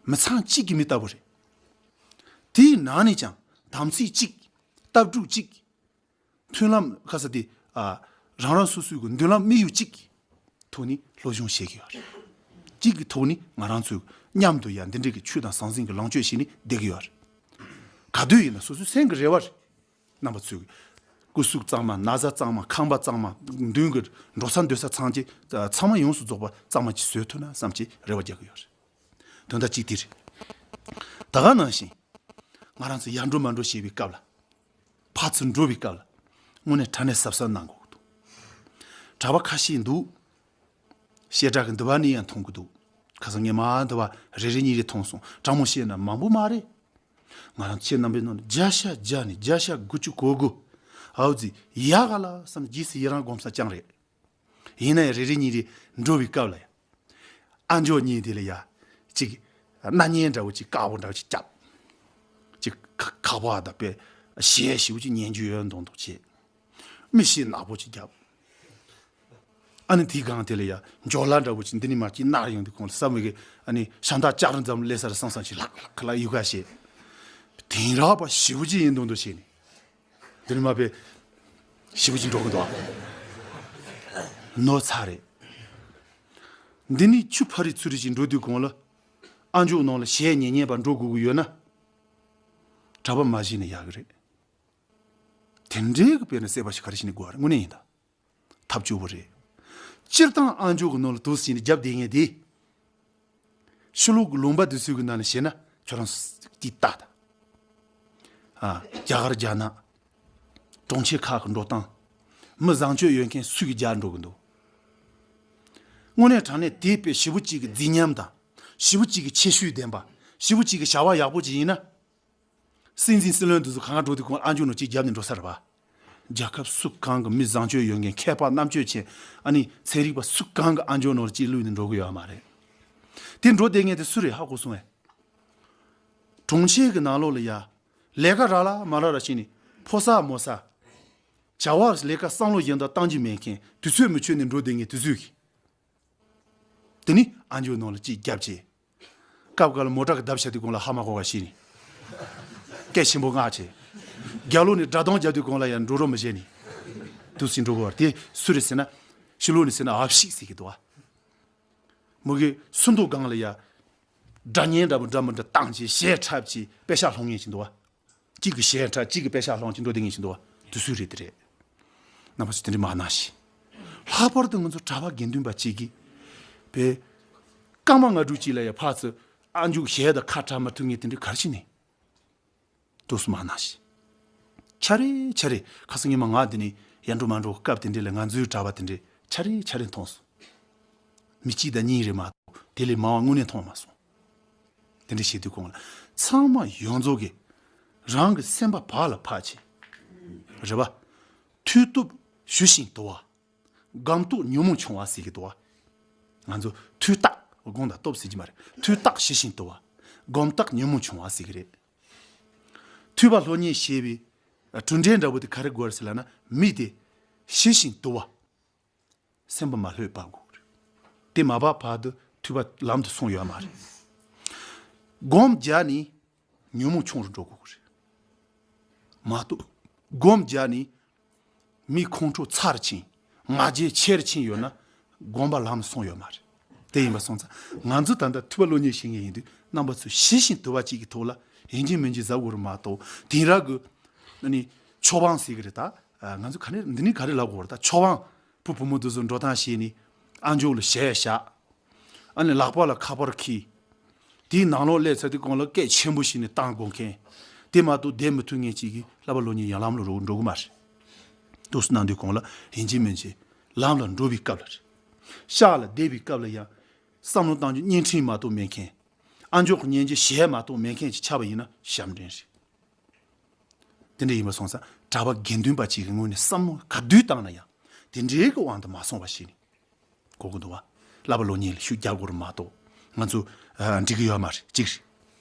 མི་ཚང་གཅིག་གི་མི་ལྟ་བུ་རེད། དེའི་ནང་ནས་ཀྱང་དམ་ཚིག་གཅིག་ལྟ་གྲུབ་གཅིག་མཐུན་ལམ་ཁ་ས་དེ་ཨ་རང་རང་སོ་སོའི་གི་མདུན་ལམ་དམིགས་ཡུལ་གཅིག་གི་ཐོག་ནས་སློབ་སྦྱོང་བྱེད་ཀྱི་ཡོད་རེད། གཅིག་གི་ཐོག་ནས་ང་རང་ཚོས་མཉམ་དུ་ཡང་འདི་འདྲའི་གི་ཆོས་དང་ཟང་ཟིང་གི་ལོངས་སྤྱོད་བྱས་ནས་བསྡད་ཀྱི་ཡོད་རེད། ག་དུས་ཡིན་ན་སོ་སོའི་སེམས་ཀྱི་རེ་བ་རེད། རྣམ་པ་ཚོས་སྐུ་གཟུགས་གཙང་མ། ན་བཟའ་གཙང་མ། ཁང་པ་གཙང་མ། མདུན་གྱི་འགྲོ་ས་སྡོད་ས་ཚང་གི་ཚང་མ་ཡོངས་སུ་རྫོགས་པ་གཙང་མ་ཅིག་བཟོས་ཐུབ་ན་བསམ་གྱི་རེ་བ་རྒྱག་གི་ཡོད་རེད། དོན་དག་གཅིག་དེ་རེད། ད་ག་ནང་བཞིན་ང་རང་ཚོ་ཡར་འགྲོ་མར་འགྲོ་བྱེད་པའི་སྐབས་ལ། ཕར་ཚུར་འགྲོ་བའི་སྐབས་ལ་དངོས་གནས་དྲང་གནས་གཟབ་གཟབ་གནང་དགོས་ཀྱི་འདུག་གྲྭ་པ་ཁ་ཤས་འདུག་བཤད་གྲྭ་གི་འདི་པ་ནས་ཡང་མཐོང་གི་འདུག་ཁ་སང་ངས་མ་འདི་པ་རེ་རེ་གཉིས་རེ་མཐོང་སོང་། དྲང་མོ་བཤད་ན་མང་པོ་མ་རེད། ང་རང་ཁྱེད་རྣམ་པའི་ནང་ནས་བརྒྱ་ཆ་བརྒྱ་ནས་བརྒྱ་ཆ་དགུ་བཅུ་གོ་དགུ། ཨའུ་ཙི་ཡག་ག་ལ་བསམ། རྗེས་སུ་ཡི་རང་སྒོམ་ས་ཅང་རེད། ཡིན་ན་ཡང་རེ་རེ་གཉིས་རེ་འགྲོ་བའི་སྐབས་ལ་ཡ། ཨ་མཆོག་གཉིས་དེ་ལ་ཡ། ཅིག་སྣ་བརྙན་འདྲ་བོ་ཅིག་དཀར་པོ་འདྲ་བོ་ཅིག་བརྒྱབ། ཅིག་ཁ་ཁ་པར་དང་དཔེ་གཞས་ཞེ་པོ་ཅིག་ཉན་རྒྱུ་ཡོད་མདོག་མདོག་བྱས། མིག་ཤེལ་ནག་པོ་ཅིག་བརྒྱབ། ཨ་ནི་དེའི་སྒང་དེ་ལ་ཡ་འཇོ་ལ་འདྲ་བོ་ཅིག་འདི་ནས་མར་ཅིག་ནར་ཡོང་དུས་གོང་ལ་བསམ་མེད་ཀི། ཨ་ནི་ཤ་མདའ་ལྕགས་རི་འཛམ་སླེབས་ས་རེད་བསམ་བསམ་ཅིག་ལྷག་ལྷག་ལྷག་ཡུ་ག་བྱས། དེང་རབས་པ་ཞེ་པོ་ཅིག་ཡིན་མདོག་མདོག་བྱས་ནས། འདི་ནས་མར་དཔེ་ཞེ་པོ་ཅིག་འགྲོ་གི་འདུག་ནོར་ཚར་རེད། འདི་ནས་ཆུ་ཕ་རི་ཚུ་རི་ཅིག་འགྲོ་དུས་གོང་ལ། ཨ་མཆོག་ནང་ལ་གཞས་ཉན་ཉན་པ་འགྲོ་དགོས་ཀྱི་ཡོད་ན། གྲྭ་པ་མ་བྱས་ན་ཡག་གི་རེད། དེ་འདྲའི་གི་དཔེར་ན་སྲེད་པ་ཞིག་ག་རེ་བྱས་ནས་དགོས་པ་རེད། དངོས་གནས་ཡིན་ད། ཐབས་སྐྱོ་བོ་རེད། སྤྱིར་བཏང་ཨ་མཆོག་གི་ནང་ལ་དུས་སུ་ཡིན་རྒྱབ་བསྡད་མཁན་དེ། ཕྱི་ལོགས་ཀྱི་ལུང་པ་དེ་ཚོའི་གི་ནང་ནས་བཤད་ན་ཁྱོད་རང་སྐྱིད་ལྟ་ད། ཨ། རྒྱ་གར་རྒྱ་ནག་གྲོང་ཁྱེར་ཁག་གི་འགྲོ་སྟངས། མི་བཟང་སྤྱོད་ཡོད་མཁན་སུས་གི་རྒྱག་འགྲོ་གི་འདུག་དངོས་གནས་དྲང་གནས་དེ་དཔེ་ཞེ་པོ་ཅིག་གི་རྫིག་ཉམས་དང་། ཞེ་པོ་ཅིག་གི་ཁྱད་ཆོས་ལྡན་པ། ཞེ་པོ་ཅིག་གི་བྱ་བ་ཡག་པོ་ཅིག་ཡིན་ན། སྲིད་འཛིན་སྲིད་བློན་དེ་ཚོ་གང་ག་འགྲོ་དུས་གོང་ཨ་མཆོག་ནང་ཅིག་རྒྱབ་ནས་འགྲོ་ས་རེད་པ། རྒྱལ་ཁབ་སུ་གང་གི་མི་བཟང་སྤྱོད་ཡོད་མཁན། མཁས་པ་རྣམ་དཔྱོད་ཅན། ཨ་ནི་ཚན་རིག་པ་སུ་གང་གི་ཨ་མཆོག་ནང་ཅིག་བླུགས་ནས་འགྲོ་གི་ཡོད་མ་རེད། དེ་འགྲོ་བསྡད་མཁན་དེ་སུ་རེད་ཧ་གོ་སོང་ངས། གྲོང་ཁྱེར་གྱི་ནང་ལོགས་ལ་ཡ། ལས་ཀ་རག་ལ་མ་རག་ལ་བྱས་ནས་ཕོ་གསར་མོ་གསར། བྱ་བ་ལས་ཀ་བསམ་བློ་གཞན་དག་བཏང་རྒྱུ་མེད་མཁན་དུས་ཚོད་མི་ཆོད་ནས་འགྲོ་བསྡད་མཁན་དེ་ཚོས་གི། དེ་ནི་ཨ་མཆོག་ནང་ལ་ཅིག་རྒྱབ་བྱས། སྐབས་འགའ་ལ་མོ་ཊ་གི་རྡབ་བྱ་དུས་གོང་ལ་ཧ་མ་གོ་བ་ཤེས་ནས། སྐད་ཆེན་པོ་ངག་བྱས། རྒྱབ་ལོགས་ནས་སྒྲ་གདངས་རྒྱག་དུས་གོང་ལ་ཡང་འགྲོ་རོགས་མི་བྱེད་ནས། དུས་སུ་འགྲོ་དགོས་པ་དེ་སུ་རེད་ཟེར་ན། ཕྱི་ལོགས་ནས་ཟེར་ན་ཨབ་ཤིག་ཟེར་གི་འདུག་བ། མོ་གི་སུན་ཏོ་སྒང་ལ་ཡ། སྒྲ་སྙན་འདྲ་མི་འདྲ་མི་འདྲ་བཏང་བྱས་གཞས་འཁྲབ་བྱས་པེ་ཤག་སློང་མཁན་ཞིག་འདུག་བ། གཅིག་གི་གཞས་འཁྲབ་གཅིག་གི་པེ་ཤག་སློང་བྱས་འགྲོ་བསྡད་མཁན་ཞིག་འདུག་བ། དེ་སུ་རེད་དེ་རེད། རྣམ་པ་ཚོས་དེ་འདྲ་མ་གནང་ཞིག་ལྷག་པར་དུ་ང་ཚོ་གྲྭ་པ་དགེ་འདུན་པ་གཅིག་གིས། པའི། སྐར་མ་ལྔ་དྲུག་ཅིག་ལ་ཡ་ཕར་ཚུར་ཨ་མཆོག་གཞས་དང་ཁ་བྲལ་མ་ཐུབ་མཁན་དེ་འདྲ་ག་རེ་བྱས་ནས། དུས་སུ་མ་གནང་ཞིག་ཆ་རེ་ཆ་རེ་ཁ་སང་ཉི་མ་ང་འདི་ནས་ཡར་འགྲོ་མར་འགྲོ་སྐབས་དེ་འདྲ་ལ་ང་ཚོའི་གྲྭ་པ་དེ་འདྲ་ཆ་རེ་ཆ་རེ་མཐོང་སོང་། མི་གཅིག་དང་གཉིས་རེད་མ་གཏོགས་དེ་ལས་མང་བ་དངོས་གནས་མཐོང་མ་སོང་། དེ་འདྲ་བྱེད་དུས་གོང་ལ་ཚང་མ་ཡོངས་རྫོགས་ཀྱིས་རང་གི་སེམས་པ་བག་ལ་ཕབ་བྱས། རེད་པ། མཐུ་སྟོབས་ཞི་ཞིང་དུལ་བ། སྒོམ་རྟོགས་ཉོན་མོངས་ཆུང་བ་ཟེར་གྱི་འདུག་བ། ང་ཚོ་མཐུ་རྟགས་སྒོམ་དང་སྟོབས་ཟེར་གྱི་མ་རེད། མཐུ་རྟགས་ཞི་ཞིང་དུལ་བ། སྒོམ་རྟགས་ཉོན་མོངས་ཆུང་བ་ཟེར་གྱི་རེད། ཐོས་པ་སློབ་གཉེར་བྱེད་པའི་གྲུབ་འབྲས་འདྲ་བོ་དེ་ག་རེ་དགོས་རེད་ཟེར་ལབ་ན། མི་དེ་ཞི་ཞིང་དུལ་བ། སེམས་པ་མ་ལྷོད་པ་དགོས་རེད། དེ་མ་བབས་བར་དུ་ཐོས་པ་ལམ་དུ་སོང་ཡོད་མ་རེད། སྒོམ་རྒྱག་ནས་ཉོན་མོངས་ཆུང་རུ་འགྲོ་དགོས་རེད། མ་གཏོགས་སྒོམ་རྒྱག་ནས་མི་ཁོང་ཁྲོ་ཚ་རུ་ཕྱིན། ང་རྒྱལ་ཆེ་རུ་ཕྱིན་ཡོད་ན་སྒོམ་པ་ལམ་སོང་ཡོད་མ་རེད། དེ་ཡིན་པ་སོང་ཙང་ང་ཚོ་ད་ལྟ་ཐོས་པ་སློབ་གཉེར་བྱེད་མཁན་ཡིན་དུས་རྣམ་པ་ཚོས་ཞི་ཞིང་དུལ་བ་གཅིག་གི་ཐོག་ལ་ཡིན་གཅིག་མིན་གཅིག་གཟབ་དགོས་རེད་མ་གཏོགས། དེང་རབས་ཀྱི་ཨ་ནི་ཆོས་དབང་ཟེར་གི་རེད་ད། ང་ཚོ་ག་ནས་འདི་ནས་ག་རེ་ལབ་དགོས་རེད་ད། ཆོས་དབང་བུ་བུ་མོ་དེ་ཚོ་འགྲོ་སྟངས་བྱས་ནས་ཨ་མཆོག་ལ་གཞས་བཞག་ཨ་ནི་ལག་པ་ལ་ཁ་པར་འཁྱེར། དེའི་ནང་ལོགས་སླེབས་ཚར་དུས་གོང་ལ་སྐད་ཆེན་པོ་ཞིག་ནས་བཏང་དགོས་མཁན། དེ་མ་གཏོགས་བསྡད་མི་ཐུབ་མཁན་ཅིག་གིས་བསླབ་པ་སློབ་གཉེར་ཡང་ལམ་ལ་འགྲོ་འགྲོ་གི་མ་རེད། འདུག་སེ་གནང་དུས་གོང་ལ་ཡིན་གཅིག་མིན་གཅིག་ལམ་ལ་འགྲོ་བའི་སྐབས་ལ་རེད། ཤག་ལ་བསྡད་པའི་སྐབས་ལ་ཡང་བསམ་བློ་བཏང་རྒྱུ་བརྙན་འཕྲིན་མ་གཏོགས་མེད་མཁན། ཨ་མཆོག་གི་སྙིང་རྗེ་གཞས་མ་གཏོགས་མེད་མཁན་ཅིག་ཆགས་པ་ཡིན་ན་ཞབས་འདྲེན་རེད། དེ་འདྲ་ཡིན་པ་སོང་ཙང་གྲྭ་པ་དགེ་འདུན་པ་གཅིག་གི་ངོས་ནས་བསམ་བློ་ག་དུས་བཏང་ན་ཡང་དེ་འདྲའི་གི་དབང་དུ་མ་སོང་བ་ཞིག་ནི་གོ་གི་འདུག་བ། བསླབ་པ་སློབ་གཉེར་ལ་ཤུགས་རྒྱག་དགོས་རེད་མ་གཏོགས་ང་ཚོ་ཨ་འགྲིག་གི་ཡོད་མ་རེད་གཅིག་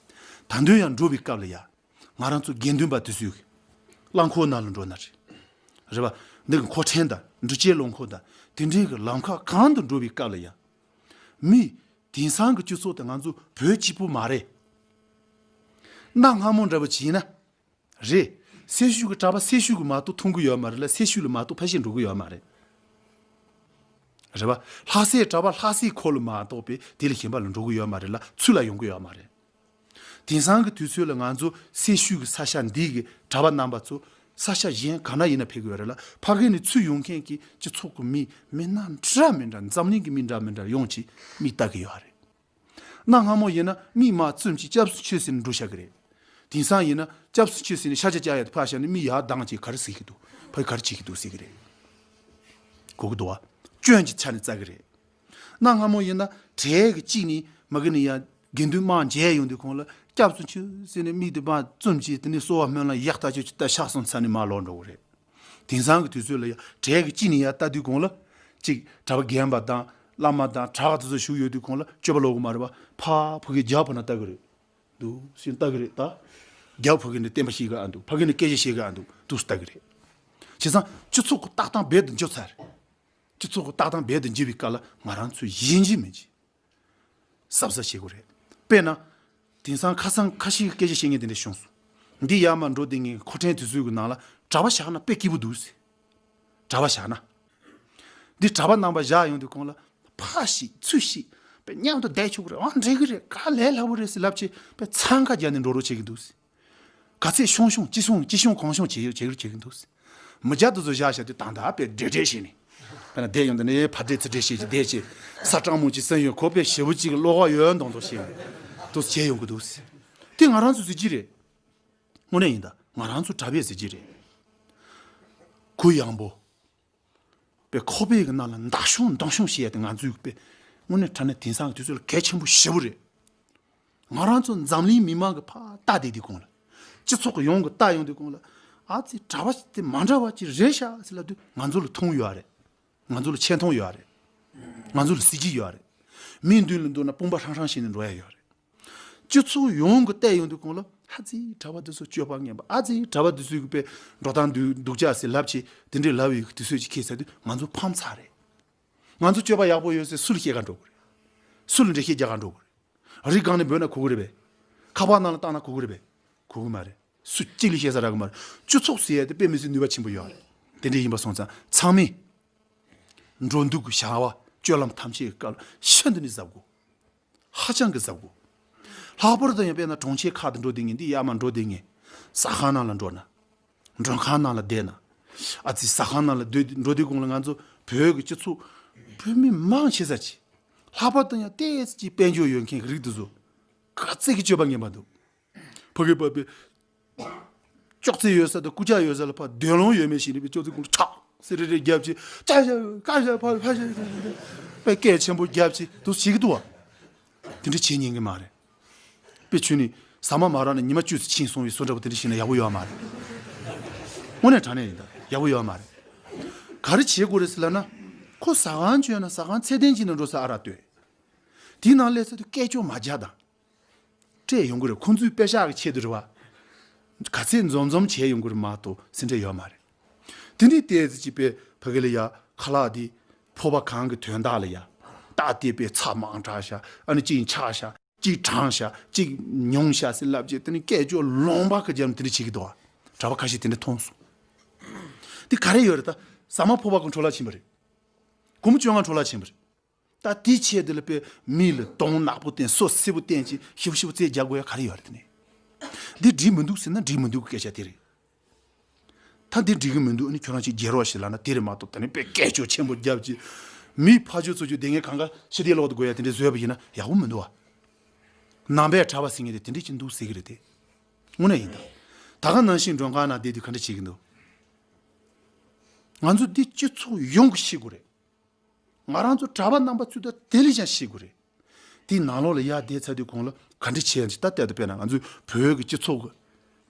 རེད། ད་དུང་ཡང་འགྲོ་བའི་སྐབས་ལ་ཡ་ང་རང་ཚོ་དགེ་འདུན་པ་དེ་ཚོས་གི་རླངས་འཁོར་ནང་ལ་འགྲོ་ན་རེད། རེད་བ། འདི་གི་མཁོ་ཕྲན་དང་འགྲུལ་སྐྱེལ་རླངས་འཁོར་དང་དེ་འདྲའི་གི་ལམ་ཁ་གང་དུ་འགྲོ་བའི་སྐབས་ལ་ཡ། མི། དེང་སང་གི་སྤྱི་ཚོགས་དེ་ང་ཚོ་བོད་གཅིག་པུ་མ་རེད། གནའ་སྔ་མོ་འདྲ་བོ་བྱས་ན། རེད། སེར་ཤུལ་གྱི་གྲྭ་པ་སེར་ཤུལ་གྱི་མ་གཏོགས་མཐོང་གི་ཡོད་མ་རེད་ལ་སེར་ཤུལ་ལ་མ་གཏོགས་ཕལ་ཆེར་འགྲོ་གི་ཡོད་མ་རེད། རེད་པ། ལྷ་སའི་གྲྭ་པ་ལྷ་སའི་ཁོ་ལ་མ་གཏོགས་པའི་དེ་ལས་གཞན་པ་ལ་འགྲོ་གི་ཡོད་མ་རེད་ལ་ཚུར་ལ་ཡོང་གི་ཡོད་མ་རེད། དེང་སང་གི་དུས་ཚོད་ལ་ང་ཚོ་སེར་ཤུལ་གྱི་ས་ཆ་འདི་གི་གྲྭ་པ་རྣམ་པ་ཚོ་ས་ཆ་གཞན་ག་ན་ཡིན་ན་ཕེབས་ཀྱི་ཡོད་རེད་ལ་ཕ་གི་ནས་ཚུར་ཡོང་མཁན་གྱི་སྤྱི་ཚོགས་ཀྱི་མི་མི་སྣ་འདྲ་མི་འདྲ་འཛམ་གླིང་གི་མི་འདྲ་མི་འདྲ་ཡོང་ཅིག་མིག་ལྟ་གི་ཡོད་རེད། གནའ་སྔ་མོ་ཡིན་ན་མིག་མ་བཙུམ་ཅིག་སྐྱབས་སུ་མཆི་ཟེར་ནས་འགྲོ་བཞག་གི་རེད། དེང་སང་ཡིན་ན་སྐྱབས་སུ་མཆི་ཟེར་ནས་ཤ་ཆ་བཅག་ཡ་དེ་ཕར་བཞག་ནས་མིག་ཡར་གདངས་ཅིག་ག་རེ་ཟེར་གི་འདུག་ཕ་གི་ག་རེ་བྱེད་ཀྱི་འདུག་ཟེར་གི་རེད། གོ་གི་འདུག་བ། སྐྱོན་གྱི་ཆ་ནས་བཙལ་གི་རེད། གནའ་སྔ་མོ་ཡིན་ན་གྲལ་གྱི་གཅིག་ནས་མ་གི་ནས་ཡར་དགེ་འདུན་དམངས་མཇལ་ཡོང་དུས་གོང་ལ་སྐྱབས་སུ་མཆི་ཟེར་ནས་མིག་དེ་མར་བཙུམ་ཅིག་དེ་ནས་གསོལ་བ་སྨོན་ལམ་ཡག་ཐག་ཆོད་ཅིག་བཏབ་ཤག་སོང་ཚར་ནས་མར་ལོག་འགྲོ་གི་རེད། དེང་སང་གི་དུས་ཚོད་ལ་ཡ་གྲལ་གྱི་གཅིག་ནས་ཡར་ལྟ་དུས་གོང་ལ་གཅིག་གྲྭ་པ་རྒན་པ་དང་བླ་མ་དང་གྲྭ་པ་དེ་ཚོ་བཞུགས་ཡོད་དུས་གོང་ལ་སྤྱོད་པ་ལོག་གི་མ་རེད་པ། ཕར་ཕ་གི་རྒྱབ་ཕ་ན་ལྟ་གི་རེད། འདུག་སེ་ལྟ་གི་རེད་ད། རྒྱབ་ཕ་གི་ནས་བསྟན་པ་བཤིག་གི་ཨ་འདུག་ཕ་གི་ནས་སྐད་ཆ་བཤད་གི་ཨ་འདུག་འདུག་སེ་ལྟ་གི་རེད། བྱས་ཙང་སྤྱི་ཚོགས་ཀྱི་ལྟ་སྟངས་རྦད་དེ་འགྱུར་ཚར་རེད། སྤྱི་ཚོགས་ཀྱི་ལྟ་སྟངས་རྦད་དེ་འགྱུར་བའི་སྐབས་ལ་ང་རང་ཚོས་ཡིན་གཅིག་མིན་གཅིག་གཟབ་གཟབ་བྱེད་དགོས་རེད། དཔེར་ན། དེང་སང་ཁ་སང་ཁ་ཤས་ཀྱིས་སྐད་ཆ་བཤད་མཁན་དེ་འདྲ་བྱུང་སོང་། འདི་ཡར་མར་འགྲོ་བསྡད་མཁན་གྱི་མཁོ་ཕྲན་དེ་ཚོའི་གི་ནང་ལ་གྲྭ་པ་བཞག་ན་དཔེ་སྐྱིད་པོ་འདུག་ཟེར། གྲྭ་པ་བཞག་ན། འདི་གྲྭ་པ་རྣམ་པ་བཞག་ཡོང་དུས་གོང་ལ་ཕར་བཤིག་ཚུར་བཤིག་པའི་མཉམ་དུ་བསྡད་ཆོག་གི་རེད། ཨང་འགྲིག་གི་རེད། ག་ལས་སླ་པོ་རེད་ཟེར་ལབ་བྱས་པའི་འཚང་ཁ་རྒྱག་ནས་འགྲོ་རོགས་བྱེད་ཀྱི་འདུག་ཟེར། ག་ཚད་ཤོང་ཤོང་ཅི་ཤོང་ཅི་ཤོང་གང་ཤོང་བྱེད་ཡོད་བྱེད་ཀྱི་རེད་བྱེད་ཀྱི་འདུག་ཟེར། མི་སྐྱ་དེ་ཚོ་བཞག་བཞག་དུས་ད་ལྟ་དཔེ་འདྲེ་འདྲེ་བྱས་ནས་དཔེར་ན་བསྡད་ཡོང་དུས་ནས་ཕར་འདྲེ་ཚུར་འདྲེ་བྱས་ཀྱི་བསྡད་བྱས་ས་སྤྲང་མོ་ཅིག་སེམས་ཡོད་ཁོ་པས་ཞེ་པོ་ཅིག་བློ་ཁོག་ཡོད་མདོག་མདོག་བྱས་ནས་དུ་བྱས་ཡོང་གི་འདུག་ཟེར། དེ་ང་རང་ཚོ་ཟེར་གྱི་རེད། དངོས་གནས་ཡིན་ད་ང་རང་ཚོ་གྲྭ་པས་ཟེར་གྱི་རེད། གུ་ཡངས་པོ། པའི་ཁོག་པའི་གི་ནང་ལ་མདའ་ཤོང་མདུང་ཤོང་བྱེད་ཡ་དེ་ང་ཚོའི་པའི་དངོས་གནས་དྲང་གནས་དེང་སང་གི་དུས་ཚོད་ལ་གལ་ཆེན་པོ་ཞེ་པོ་རེད། ང་རང་ཚོ་འཛམ་གླིང་མི་མང་གི་ཕར་ལྟ་བསྡད་དུས་གོང་ལ། སྤྱི་ཚོགས་ཀྱི་ཡོངས་ཀྱི་ལྟ་ཡོང་དུས་གོང་ལ། ཨ་ཙི་གྲྭ་པ་དེ་མ་འདྲ་བ་ཅིག་རེད་ཤག་ཟེར་ལབ་དུས་ང་ཚོ་ལ་མཐོང་ཡོད་རེད། ང་ཚོ་ལ་ཆེ་མཐོང་ཡོད་རེད། ང་ཚོ་ལ་གཟི་བརྗིད་ཡོད་རེད། མིའི་མདུན་ལ་འདུག་ན་དཔུང་པ་ཧྲང་ཧྲང་བྱས་ནས་འགྲོ་ཡ་ཡོད་རེད། སྤྱི་ཚོགས་ཡོངས་ཀྱི་བལྟས་ཡོང་དུས་གོང་ལ་ཨ་ཙི་གྲྭ་པ་འདི་ཚོ་སྤྱོད་པ་ངན་པ་ཨ་ཙི་གྲྭ་པ་འདི་ཚོའི་གི་པའི་འགྲོ་སྟངས་འདུག་འདུག་ཅག་ཟེར་ལབ་བྱས་དེ་འདྲའི་ལབ་ཡོད་གི་དུས་ཚོད་ཅིག་ཁེལ་ཚར་དུས་ང་ཚོ་ཕམ་ཚར་རེད། ང་ཚོ་སྤྱོད་པ་ཡག་པོ་ཡོད་ཟེར་སུ་ལ་སྐྱེལ་ག་འགྲོ་དགོས་རེད། སུ་ལ་འགྲེལ་བཤད་རྒྱག་ག་འགྲོ་དགོས་རེད། རི་སྒང་ནས་འབོད་ན་གོ་གི་རེད་པས། ཁ་པར་ནང་ལ་བཏང་ན་གོ་གི་རེད་པས། གོ་གི་མ་རེད། སུ་གཅིག་ལ་བཤད་ས་རག་གི་མ་རེད། སྤྱི་ཚོགས་ཟེར་ཡ་དེ་དཔེ་མི་སྲིད་ནུས་པ་ཆེན་པོ་ཡོད་རེད། དེ་འདྲ་ཡིན་པ་སོང་ཙང་ཚང་མས། འགྲོ་འདུག་གི་བྱ་བ་སྤྱོད་ལམ་ཐམས་ཅད་ཀྱི་སྐབས་ལ་ཤིན་ཏུ་ནས་གཟབ་དགོས། ཧ་ཅང་གི་གཟབ་དགོས། ལྷག་པར་དུ་ཡང་དཔེར་ན་གྲོང་ཁྱེར་ཁག་ཏུ་འགྲོ་བསྡད་མཁན་འདི་ཡར་མར་འགྲོ་བསྡད་མཁན། ཟ་ཁང་ནང་ལ་འགྲོ་ན། མགྲོན་ཁང་ནང་ལ་བསྡད་ན། ཨ་ཙི་ཟ་ཁང་ནང་ལ་སྡོད་འགྲོ་དུས་གོང་ལ་ང་ཚོ་བོད་ཀྱི་སྤྱི་ཚོགས་བོད་མི་མང་ཆེ་ས་ཅིག་ལྷག་པར་དུ་ཡང་ཏོག་ཙམ་ཅིག་དཔལ་འབྱོར་ཡོད་མཁན་གྱི་རིགས་འདི་ཚོ་ག་ཚད་ཀྱི་སྤྱོད་པ་ངན་པ་འདུག་ཕ་གི་བབས་པའི་ཅོག་ཙེ་ཡོད་ས་དང་རྐུབ་བཀྱག་ཡོད་ས་ལ་ཕར་འདོད་ལོང་ཡོད་མེད་ཞིག་ནས་པའི་ཅོག་ཙེ་ཁུང་ལ་ཆག་སེ་རེ་རེ་རྒྱབ་ཅིག་ཀ་ཤ་ཀ་ཤ་ཕ་ཕ་ཤ་པའི་སྐད་ཆེན་པོ་རྒྱབ་ཅིག་འདུག་བྱེད་ཀྱི་འདུག་བ། དེ་འདྲ་བྱེད་ཉན་གི་མ་རེད། དཔེ་ཆུ་ནི་ཟ་མ་མ་རག་ན་ཉི་མ་བཅུ་ཙམ་ཕྱིན་སོང་བའི་བཟོ་འདྲ་པོ་དེ་འདྲ་བྱས་ན་ཡག་པོ་ཡོད་མ་རེད། དངོས་གནས་དྲང་གནས་ཡིན་ད་ཡག་པོ་ཡོད་མ་རེད། ག་རེ་བྱེད་དགོས་རེད་ཟེར་ལབ་ན། ཁོ་ཟ་ཁང་བྱོན་ན་ཟ་ཁང་ཚད་ལྡན་ཅིག་ནང་འགྲོ་ས་ཨ་རག་ལྟོས། དེའི་ནང་སླེབས་ཚར་དུས་སྐད་ཅོར་མ་རྒྱག་དང་། སྤྲད་ཡོང་གི་རེད། ཁོང་ཚོའི་པེ་ཤག་གི་ཆེད་དུ་རེད་བ། ག་ཚད་འཛོམས་འཛོམས་བྱས་ཡོང་གི་རེད་མ་གཏོགས་ཟིན་བྲིས་ཡོད་མ་རེད། དེ་འདྲའི་ཏོག་ཙམ་ཅིག་པའི་ཕ་གི་ལ་ཡ་ཁ་ལག་འདི་ཕོར་པ་གང་གི་དོན་དག་ལ་ཡ། རྟགས་དེ་པའི་ཚྭ་མང་དྲགས་ཤག་ཨ་ནི་གཅིག་ཆག་ཤག་གཅིག་གྲང་ཤག་གཅིག་ཉུང་ཤག་ཟེར་ལབ་རྗེས་དེ་ནི་སྐད་ཅོར་ལོང་པ་གི་རྒྱབ་ནས་དེ་འདྲ་བྱེད་ཀྱི་འདུག་བ། གྲྭ་པ་ཁ་ཤས་དེ་འདྲ་མཐོང་སོང་། འདི་ག་རེ་ཡོད་རེད་ད། ཟ་མ་ཕོར་པ་གི་འཕྲོ་བརླག་ཕྱིན་པ་རེད། སྒོར་མོ་བཅོ་ལྔ་འཕྲོ་བརླག་ཕྱིན་པ་རེད། ད་དེའི་ཆེད་དུ་ལ་དཔེ་མི་ལ་གདོང་ནག་པོ་བསྟན་སོ་སེར་པོ་བསྟན་ཅིག་ཞིབ་ཞིབ་རྩེ་རྒྱག་དགོས་ཡ་ག་རེ་ཡོད་རེད་དེ་ནས། འདི་འགྲིག་མི་འདུག་ཟེར་ན་འགྲིག་མི་འདུག་གི་སྐད་ཆ་དེ་རེད། ད་འདི་འགྲིག་གི་མི་འདུག་ཨ་ནི་ཁྱོད་རང་ཅིག་རྒྱལ་རོགས་ཤིག་ལབ་ན་དེ་རེད་མ་གཏོགས་ད་ནི་དཔེ་སྐད་ཅོར་ཆེན་པོ་རྒྱབ་ཅིག་མི་ཕ་ཇོ་ཚོ་ཇོ་བསྡད་མཁན་གང་ག་ཕྱི་དེ་ལོག་ཏུ་དགོས་ཡ་དེ་འདྲ་བཟོས་པ་ཡིན་ན་ཡག་པོ་མི་འདུག་ཨ། ནང་པའི་གྲྭ་པ་ཟེར་མཁན་དེ་དེ་འདྲ་ཅིག་འདུག་ཟེར་གི་རེད་དེ། དངོས་གནས་ཡིན་ད། ད་ག་ནང་བཞིན་མགྲོན་ཁང་ནང་བསྡད་དུས་ག་འདྲ་བྱེད་ཀྱི་འདུག་ང་ཚོ་འདི་སྤྱི་ཚོགས་ཡོངས་ཀྱིས་ཤེས་དགོས་རེད། ང་རང་ཚོ་གྲྭ་པ་རྣམ་པ་ཚོས་ད་དེ་ལས་ཀྱང་ཤེས་དགོས་རེད། དེའི་ནང་ལོགས་ལ་ཡར་བསྡད་ཚར་དུས་གོང་ལ་ག་འདྲ་བྱས་ཡང་ཅི་ད་ལྟ་དུ་དཔེར་ན་ང་ཚོའི་བོད་ཀྱི་སྤྱི་ཚོགས་ཀྱི་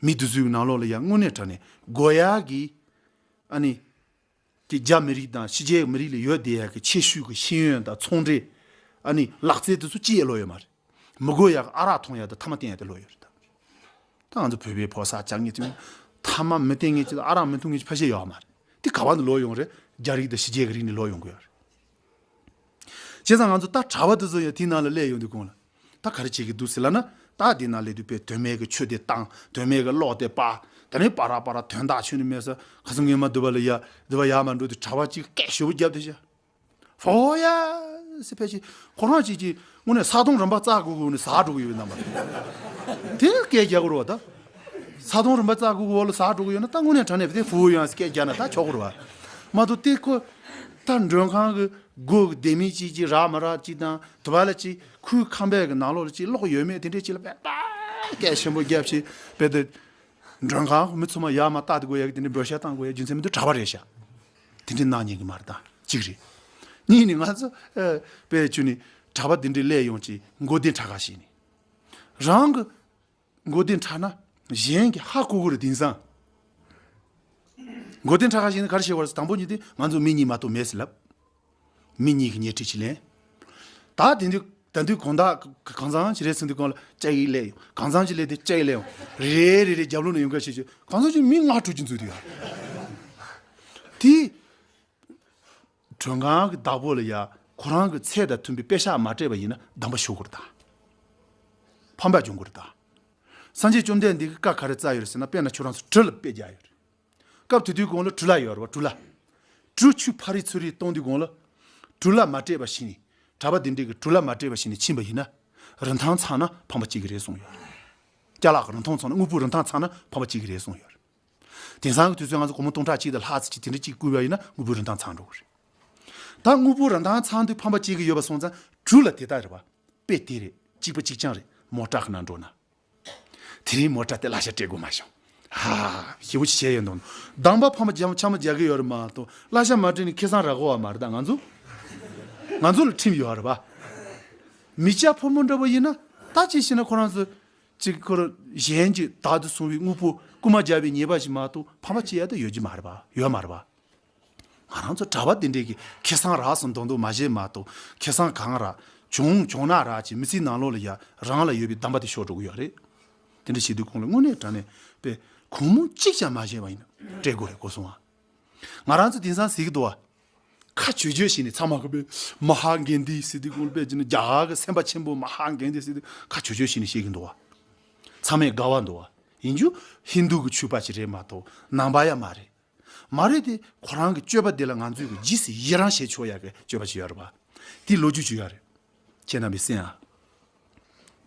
མི་འདི་ཚོའི་ནང་ལོགས་ལ་ཡང་དངོས་གནས་དྲང་གནས་དགོས་ཡག་གི་ཨ་ནི། དེ་རྒྱ་མི་རིགས་དང་ཕྱི་རྒྱལ་མི་རིགས་ལ་ཡོད་བསྡད་ཡག་གི་ཆེ་ཤོས་ཀྱི་ཤེས་ཡོན་དང་ཚོང་འབྲེལ། ཨ་ནི་ལག་རྩལ་དེ་ཚོ་ཅི་ཡང་ལོས་ཡོད་མ་རེད། མི་དགོས་ཡག་ཨ་རག་འཐུང་ཡག་དང་ཐ་མག་བསྟེན་ཡག་དེ་ལོས་ཡོད་རེད་ད། ད་ང་ཚོ་བོད་པའི་ཕོ་གསར་ཅག་ངེད་ཚོ་ཐ་མག་མི་བསྟེན་མཁན་ཅིག་དང་ཨ་རག་མི་འཐུང་མཁན་ཅིག་ཕལ་ཆེར་ཡོད་མ་རེད། དེ་ག་བ་ནས་ལོས་ཡོང་རེད། རྒྱ་རིགས་དང་ཕྱི་རྒྱལ་གྱི་རིགས་ནས་ལོས་ཡོང་གི་ཡོད་རེད། བྱས་ཙང་ང་ཚོ་ད་གྲྭ་པ་དེ་ཚོ་ཡང་དེའི་ནང་ལ་སླེབས་ཡོང་དུས་གོང་ལ། ད་ག་རེ་བྱེད་ཀྱི་འདུག་ཟེར་ལབ་ན། ད་དེ་ནང་སླེབས་དུས་དཔེ་དོན་མེད་ཀྱི་ཆོས་དེ་བཏང་། དོན་མེད་ཀྱི་གློག་དེ་སྤར། དེ་ནས་པ་ར་པ་ར་དོན་དག་ཆོས་ནི་མེད་ས་ཁ་སང་ངས་མ་འདུག་པ་ལ་ཡ་འདུག་པ་ཡ་མ་འགྲོ་དུས་གྲྭ་པ་གཅིག་སྐད་ཞེ་པོ་བརྒྱབ་དེ་བྱ། ཧོ་ཡ་ཟེར་ཕལ་ཆེར་ཁོ་རང་གཅིག་གིས་དངོས་གནས་ས་དོང་རིམ་པ་རྩ་དགུ་གུ་ནས་ཟག་འགྲོ་གི་ཡོད་པའི་རྣམ་པ་དེ་སྐད་རྒྱག་གི་རེད་བ་ད། ས་དོང་རིམ་པ་རྩ་དགུ་གུ་འོག་ལ་ཟག་འགྲོ་གི་ཡོད་ན་ད་དངོས་གནས་དྲང་གནས་དེ་ཧྥུ་ཡང་སྐད་རྒྱག་ན་ད་ཆོག་གི་རེད་བ། མ་གཏོགས་དེ་ཁོ་ད་མགྲོན་ཁང་གི་སྒོ་གི་ལྡེ་མིག་ཅིག་ཅིག་རག་མ་རག་ཅིག་དང་དུ་བ་ལ་ཅིག་ཁོའི་ཁང་པའི་གི་ནང་ལོགས་ལ་ཅིག་གློག་ཡོད་མེད་དེ་འདྲས་ཅིག་ལ་དཔེ་ད་སྐད་ཆེན་པོ་རྒྱབ་ཅིག་དཔེ་དེ། མགྲོན་ཁང་མི་ཚང་མ་ཡར་མར་བལྟ་དགོས་ཡག་གི་དེ་འདྲའི་འབོད་ཤག་བཏང་དགོས་ཡག་རྒྱུ་མཚན་མི་འདུག་གྲྭ་པ་རེད་ཤག་དེ་འདྲའི་གནང་ཉན་གི་མ་རེད་ད་གཅིག་རེད། གཉིས་ནི་ང་ཚོ་ཨ་དཔེ་བྱས་ནས་གྲྭ་པ་དེ་འདྲའི་སླེབས་ཡོང་ཅིག་མགོ་བདེ་དྲག་ག་ཞིག་ནི། རང་གི་མགོ་བདེ་དྲག་ན་གཞན་གྱི་ཧ་གོ་གི་རེད། དེང་སང་མགོ་བདེ་དྲག་ག་ཞིག་ནི་ག་རེ་བྱེད་དགོས་རེད་ཟེར། དང་པོ་ཉིད་དེ་ང་ཚོ་མི་གཉིས་མ་གཏོགས་མེད་ཟེར་ལབ། མི་གཉིས་ཀྱི་ཉལ་ཁྲི་གཅིག་ལེན། ད་དེ་དུས་ད་དུས་གང་ཟག་གང་ཟག་ཅིག་རེད་ཟེར་དུས་གང་ལ་ལྕགས་ཡིག་ལས་ཡོང་། གང་ཟག་ཅིག་ལས་དེ་ལྕགས་ཡིག་ལས་ཡོང་། རེ་རེ་རེ་རྒྱབ་ལོགས་ནས་ཡོང་ག་བྱེད་ཆོག་གང་ཟག་ཅིག་མི་ལྔ་དྲུག་ཅིག་འཛུལ་དུས་ཡ། དེ་མགྲོན་ཁང་གི་བདག་པོ་ལ་ཡ་ཁོ་རང་གི་ཚད་དང་མཐུན་པའི་པེ་ཤག་མ་སྤྲད་པ་ཡིན་ན་སྡོམ་པ་ཞུ་དགོས་རེད་ད། ཕམ་པ་འབྱུང་དགོས་རེད་ད། སངས་རྒྱས་བཅོམ་ལྡན་འདས་ཀྱི་བཀའ་ག་རེ་བསྩལ་ཡོད་རེད་ཟེར་ན། དཔེར་ན་ཁྱོད་རང་ཚོ་གྲུ་ལ་དཔེ་རྒྱག་ཡོད་རེད། སྐབས་དེ་དུས་གོང་ལ་གྲུ་ལ་ཡོད་རེད་བ། གྲུ་ལ། གྲུ་ཆུ་ཕ་རི་ཚུ་རི་གཏོང་དུས་གོང་ལ། གྲུ་ལ་མ་སྤྲད་པ་ཞིག་ནས་གྲྭ་པ་དེ་འདྲས་ཀྱི་གྲུ་ལ་མ་སྤྲད་པ་ཞིག་ནས་ཕྱིན་པ་ཡིན་ན། རིན་ཐང་ཚང་ན་ཕམ་པ་གཅིག་གི་རེད་གསུངས་ཡོད་རེད། ཅ་ལག་གི་རིན་ཐང་ཚང་ན་དངུལ་ཕོགས་རིན་ཐང་ཚང་ན་ཕམ་པ་གཅིག་གི་རེད་གསུངས་ཡོད་རེད། དེང་སང་གི་དུས་ཚོད་ང་ཚོ་སྒོར་མོ་སྟོང་ཕྲག་གཅིག་དང་ལྷག་ཙམ་ཅིག་དེ་འདྲ་གཅིག་བསྐུར་བ་ཡིན་ན་དངུལ་ཕོགས་རིན་ཐང་ཚང་འགྲོ་གི་རེད། ད་དངུལ་ཕོགས་རིན་ཐང་ཚང་དུས་ཕམ་པ་གཅིག་གི་ཡོད་པ་སོང་ཙང་གྲུ་ལ་དེ་ལྟར་རེད་བ། དཔེ་དེ་རེད། གཅིག་པ་གཅིག་རྐྱང་རེད། མོ་ཊ་ཁ་ནང་འགྲོ་ན། དེ་རིང་མོ་ཊ་དེ་གླ་ཆ་སྤྲད་དགོས་མ་བྱུང་། ཧ། ཞེ་པོ་ཅིག་བྱས་ཡོད་འདུག་སྡོམ་པ་ཕམ་པ་རྒྱ་ཆ་མ་རྒྱག་གི་ཡོད་རེད་མ་གཏོགས་གླ་ཆ་མ་སྤྲད་ནས་ཁེ་བཟང་རག་གོ་བ་མ་རེད། ད་ང་ཚོ་ང་ཚོ་ལ་ཁྲིམས་ཡོད་རེད་པ། མི་སྐྱ་ཕོ་མོ་འདྲ་པོ་ཡིན་ན་ད་ཅི་ཞེ་ན་ཁོ་རང་ཚོ་ཅིག་ཁོ་རང་གཞན་གྱི་བདག་ཏུ་བཟུང་བའི་དངོས་པོ་རྐུ་མ་རྒྱག་པའི་ཉེས་པ་ཞིག་མ་གཏོགས་ཕམ་པ་ཅི་ཡ་ད་ཡོད་ཀྱི་མ་རེད་པ། ཡོད་མ་རེད་པ། ང་རང་ཚོ་གྲྭ་པ་དེ་འདྲས་ཀྱི་ཁེ་བཟང་རག་སོང་མདོག་མདོག་མ་བྱེད་མ་གཏོགས་ཁེ་བཟང་གང་རག་བྱུང་བྱུང་ན་རག་ཅིག་མི་ཚེའི་ནང་ལོགས་ལ་ཡ་རང་ལ་ཡོད་པའི་སྡོམ་པ་དེ་ཤོར་འགྲོ་གི་ཡོད་རེད། དེ་འདྲ་བྱེད་དུས་གོང་ལ་དངོས་གནས་དྲང་གནས་པའི་གུང་མོ་གཅིག་ཀྱང་མ་བྱས་པ་ཡིན་ན་སྤྲད་དགོས་རེད་གོ་སོང་ཨ། ང་རང་ཚོ་དེང་སང་ཟེར་གི་འདུག་བ། ཁ་ཆོས་ཆོས་བྱས་ནས་ཚང་མ་གི་པའི་མ་ཧཱ་གན་དྷི་ཟེར་དུས་གོང་ལ་པའི་ཅི་ན་རྒྱ་གར་གི་སེམས་དཔའ་ཆེན་པོ་མ་ཧཱ་གན་དྷི་ཟེར་དུས་ཁ་ཆོས་ཆོས་བྱས་ནས་བཤད་གི་འདུག་བ། ཚང་མས་དགའ་བ་འདུག་བ། ཡིན་རྒྱུ་ཧིན་དུ་གི་ཆོས་པ་ཅིག་རེད་མ་གཏོགས་ནང་པ་ཡ་མ་རེད། མ་རེད་དེ་ཁོ་རང་གི་སྤྱོད་པ་དེ་ལ་ང་ཚོས་གི་རྗེས་སུ་ཡི་རང་བྱེད་ཆོག་ཡག་གི་སྤྱོད་པ་ཅིག་ཡོད་རེད་པ། དེ་ལོ་རྒྱུས་ཅིག་ཡོད་རེད། ཁྱེད་རྣམ་པས་གསན་ཨ།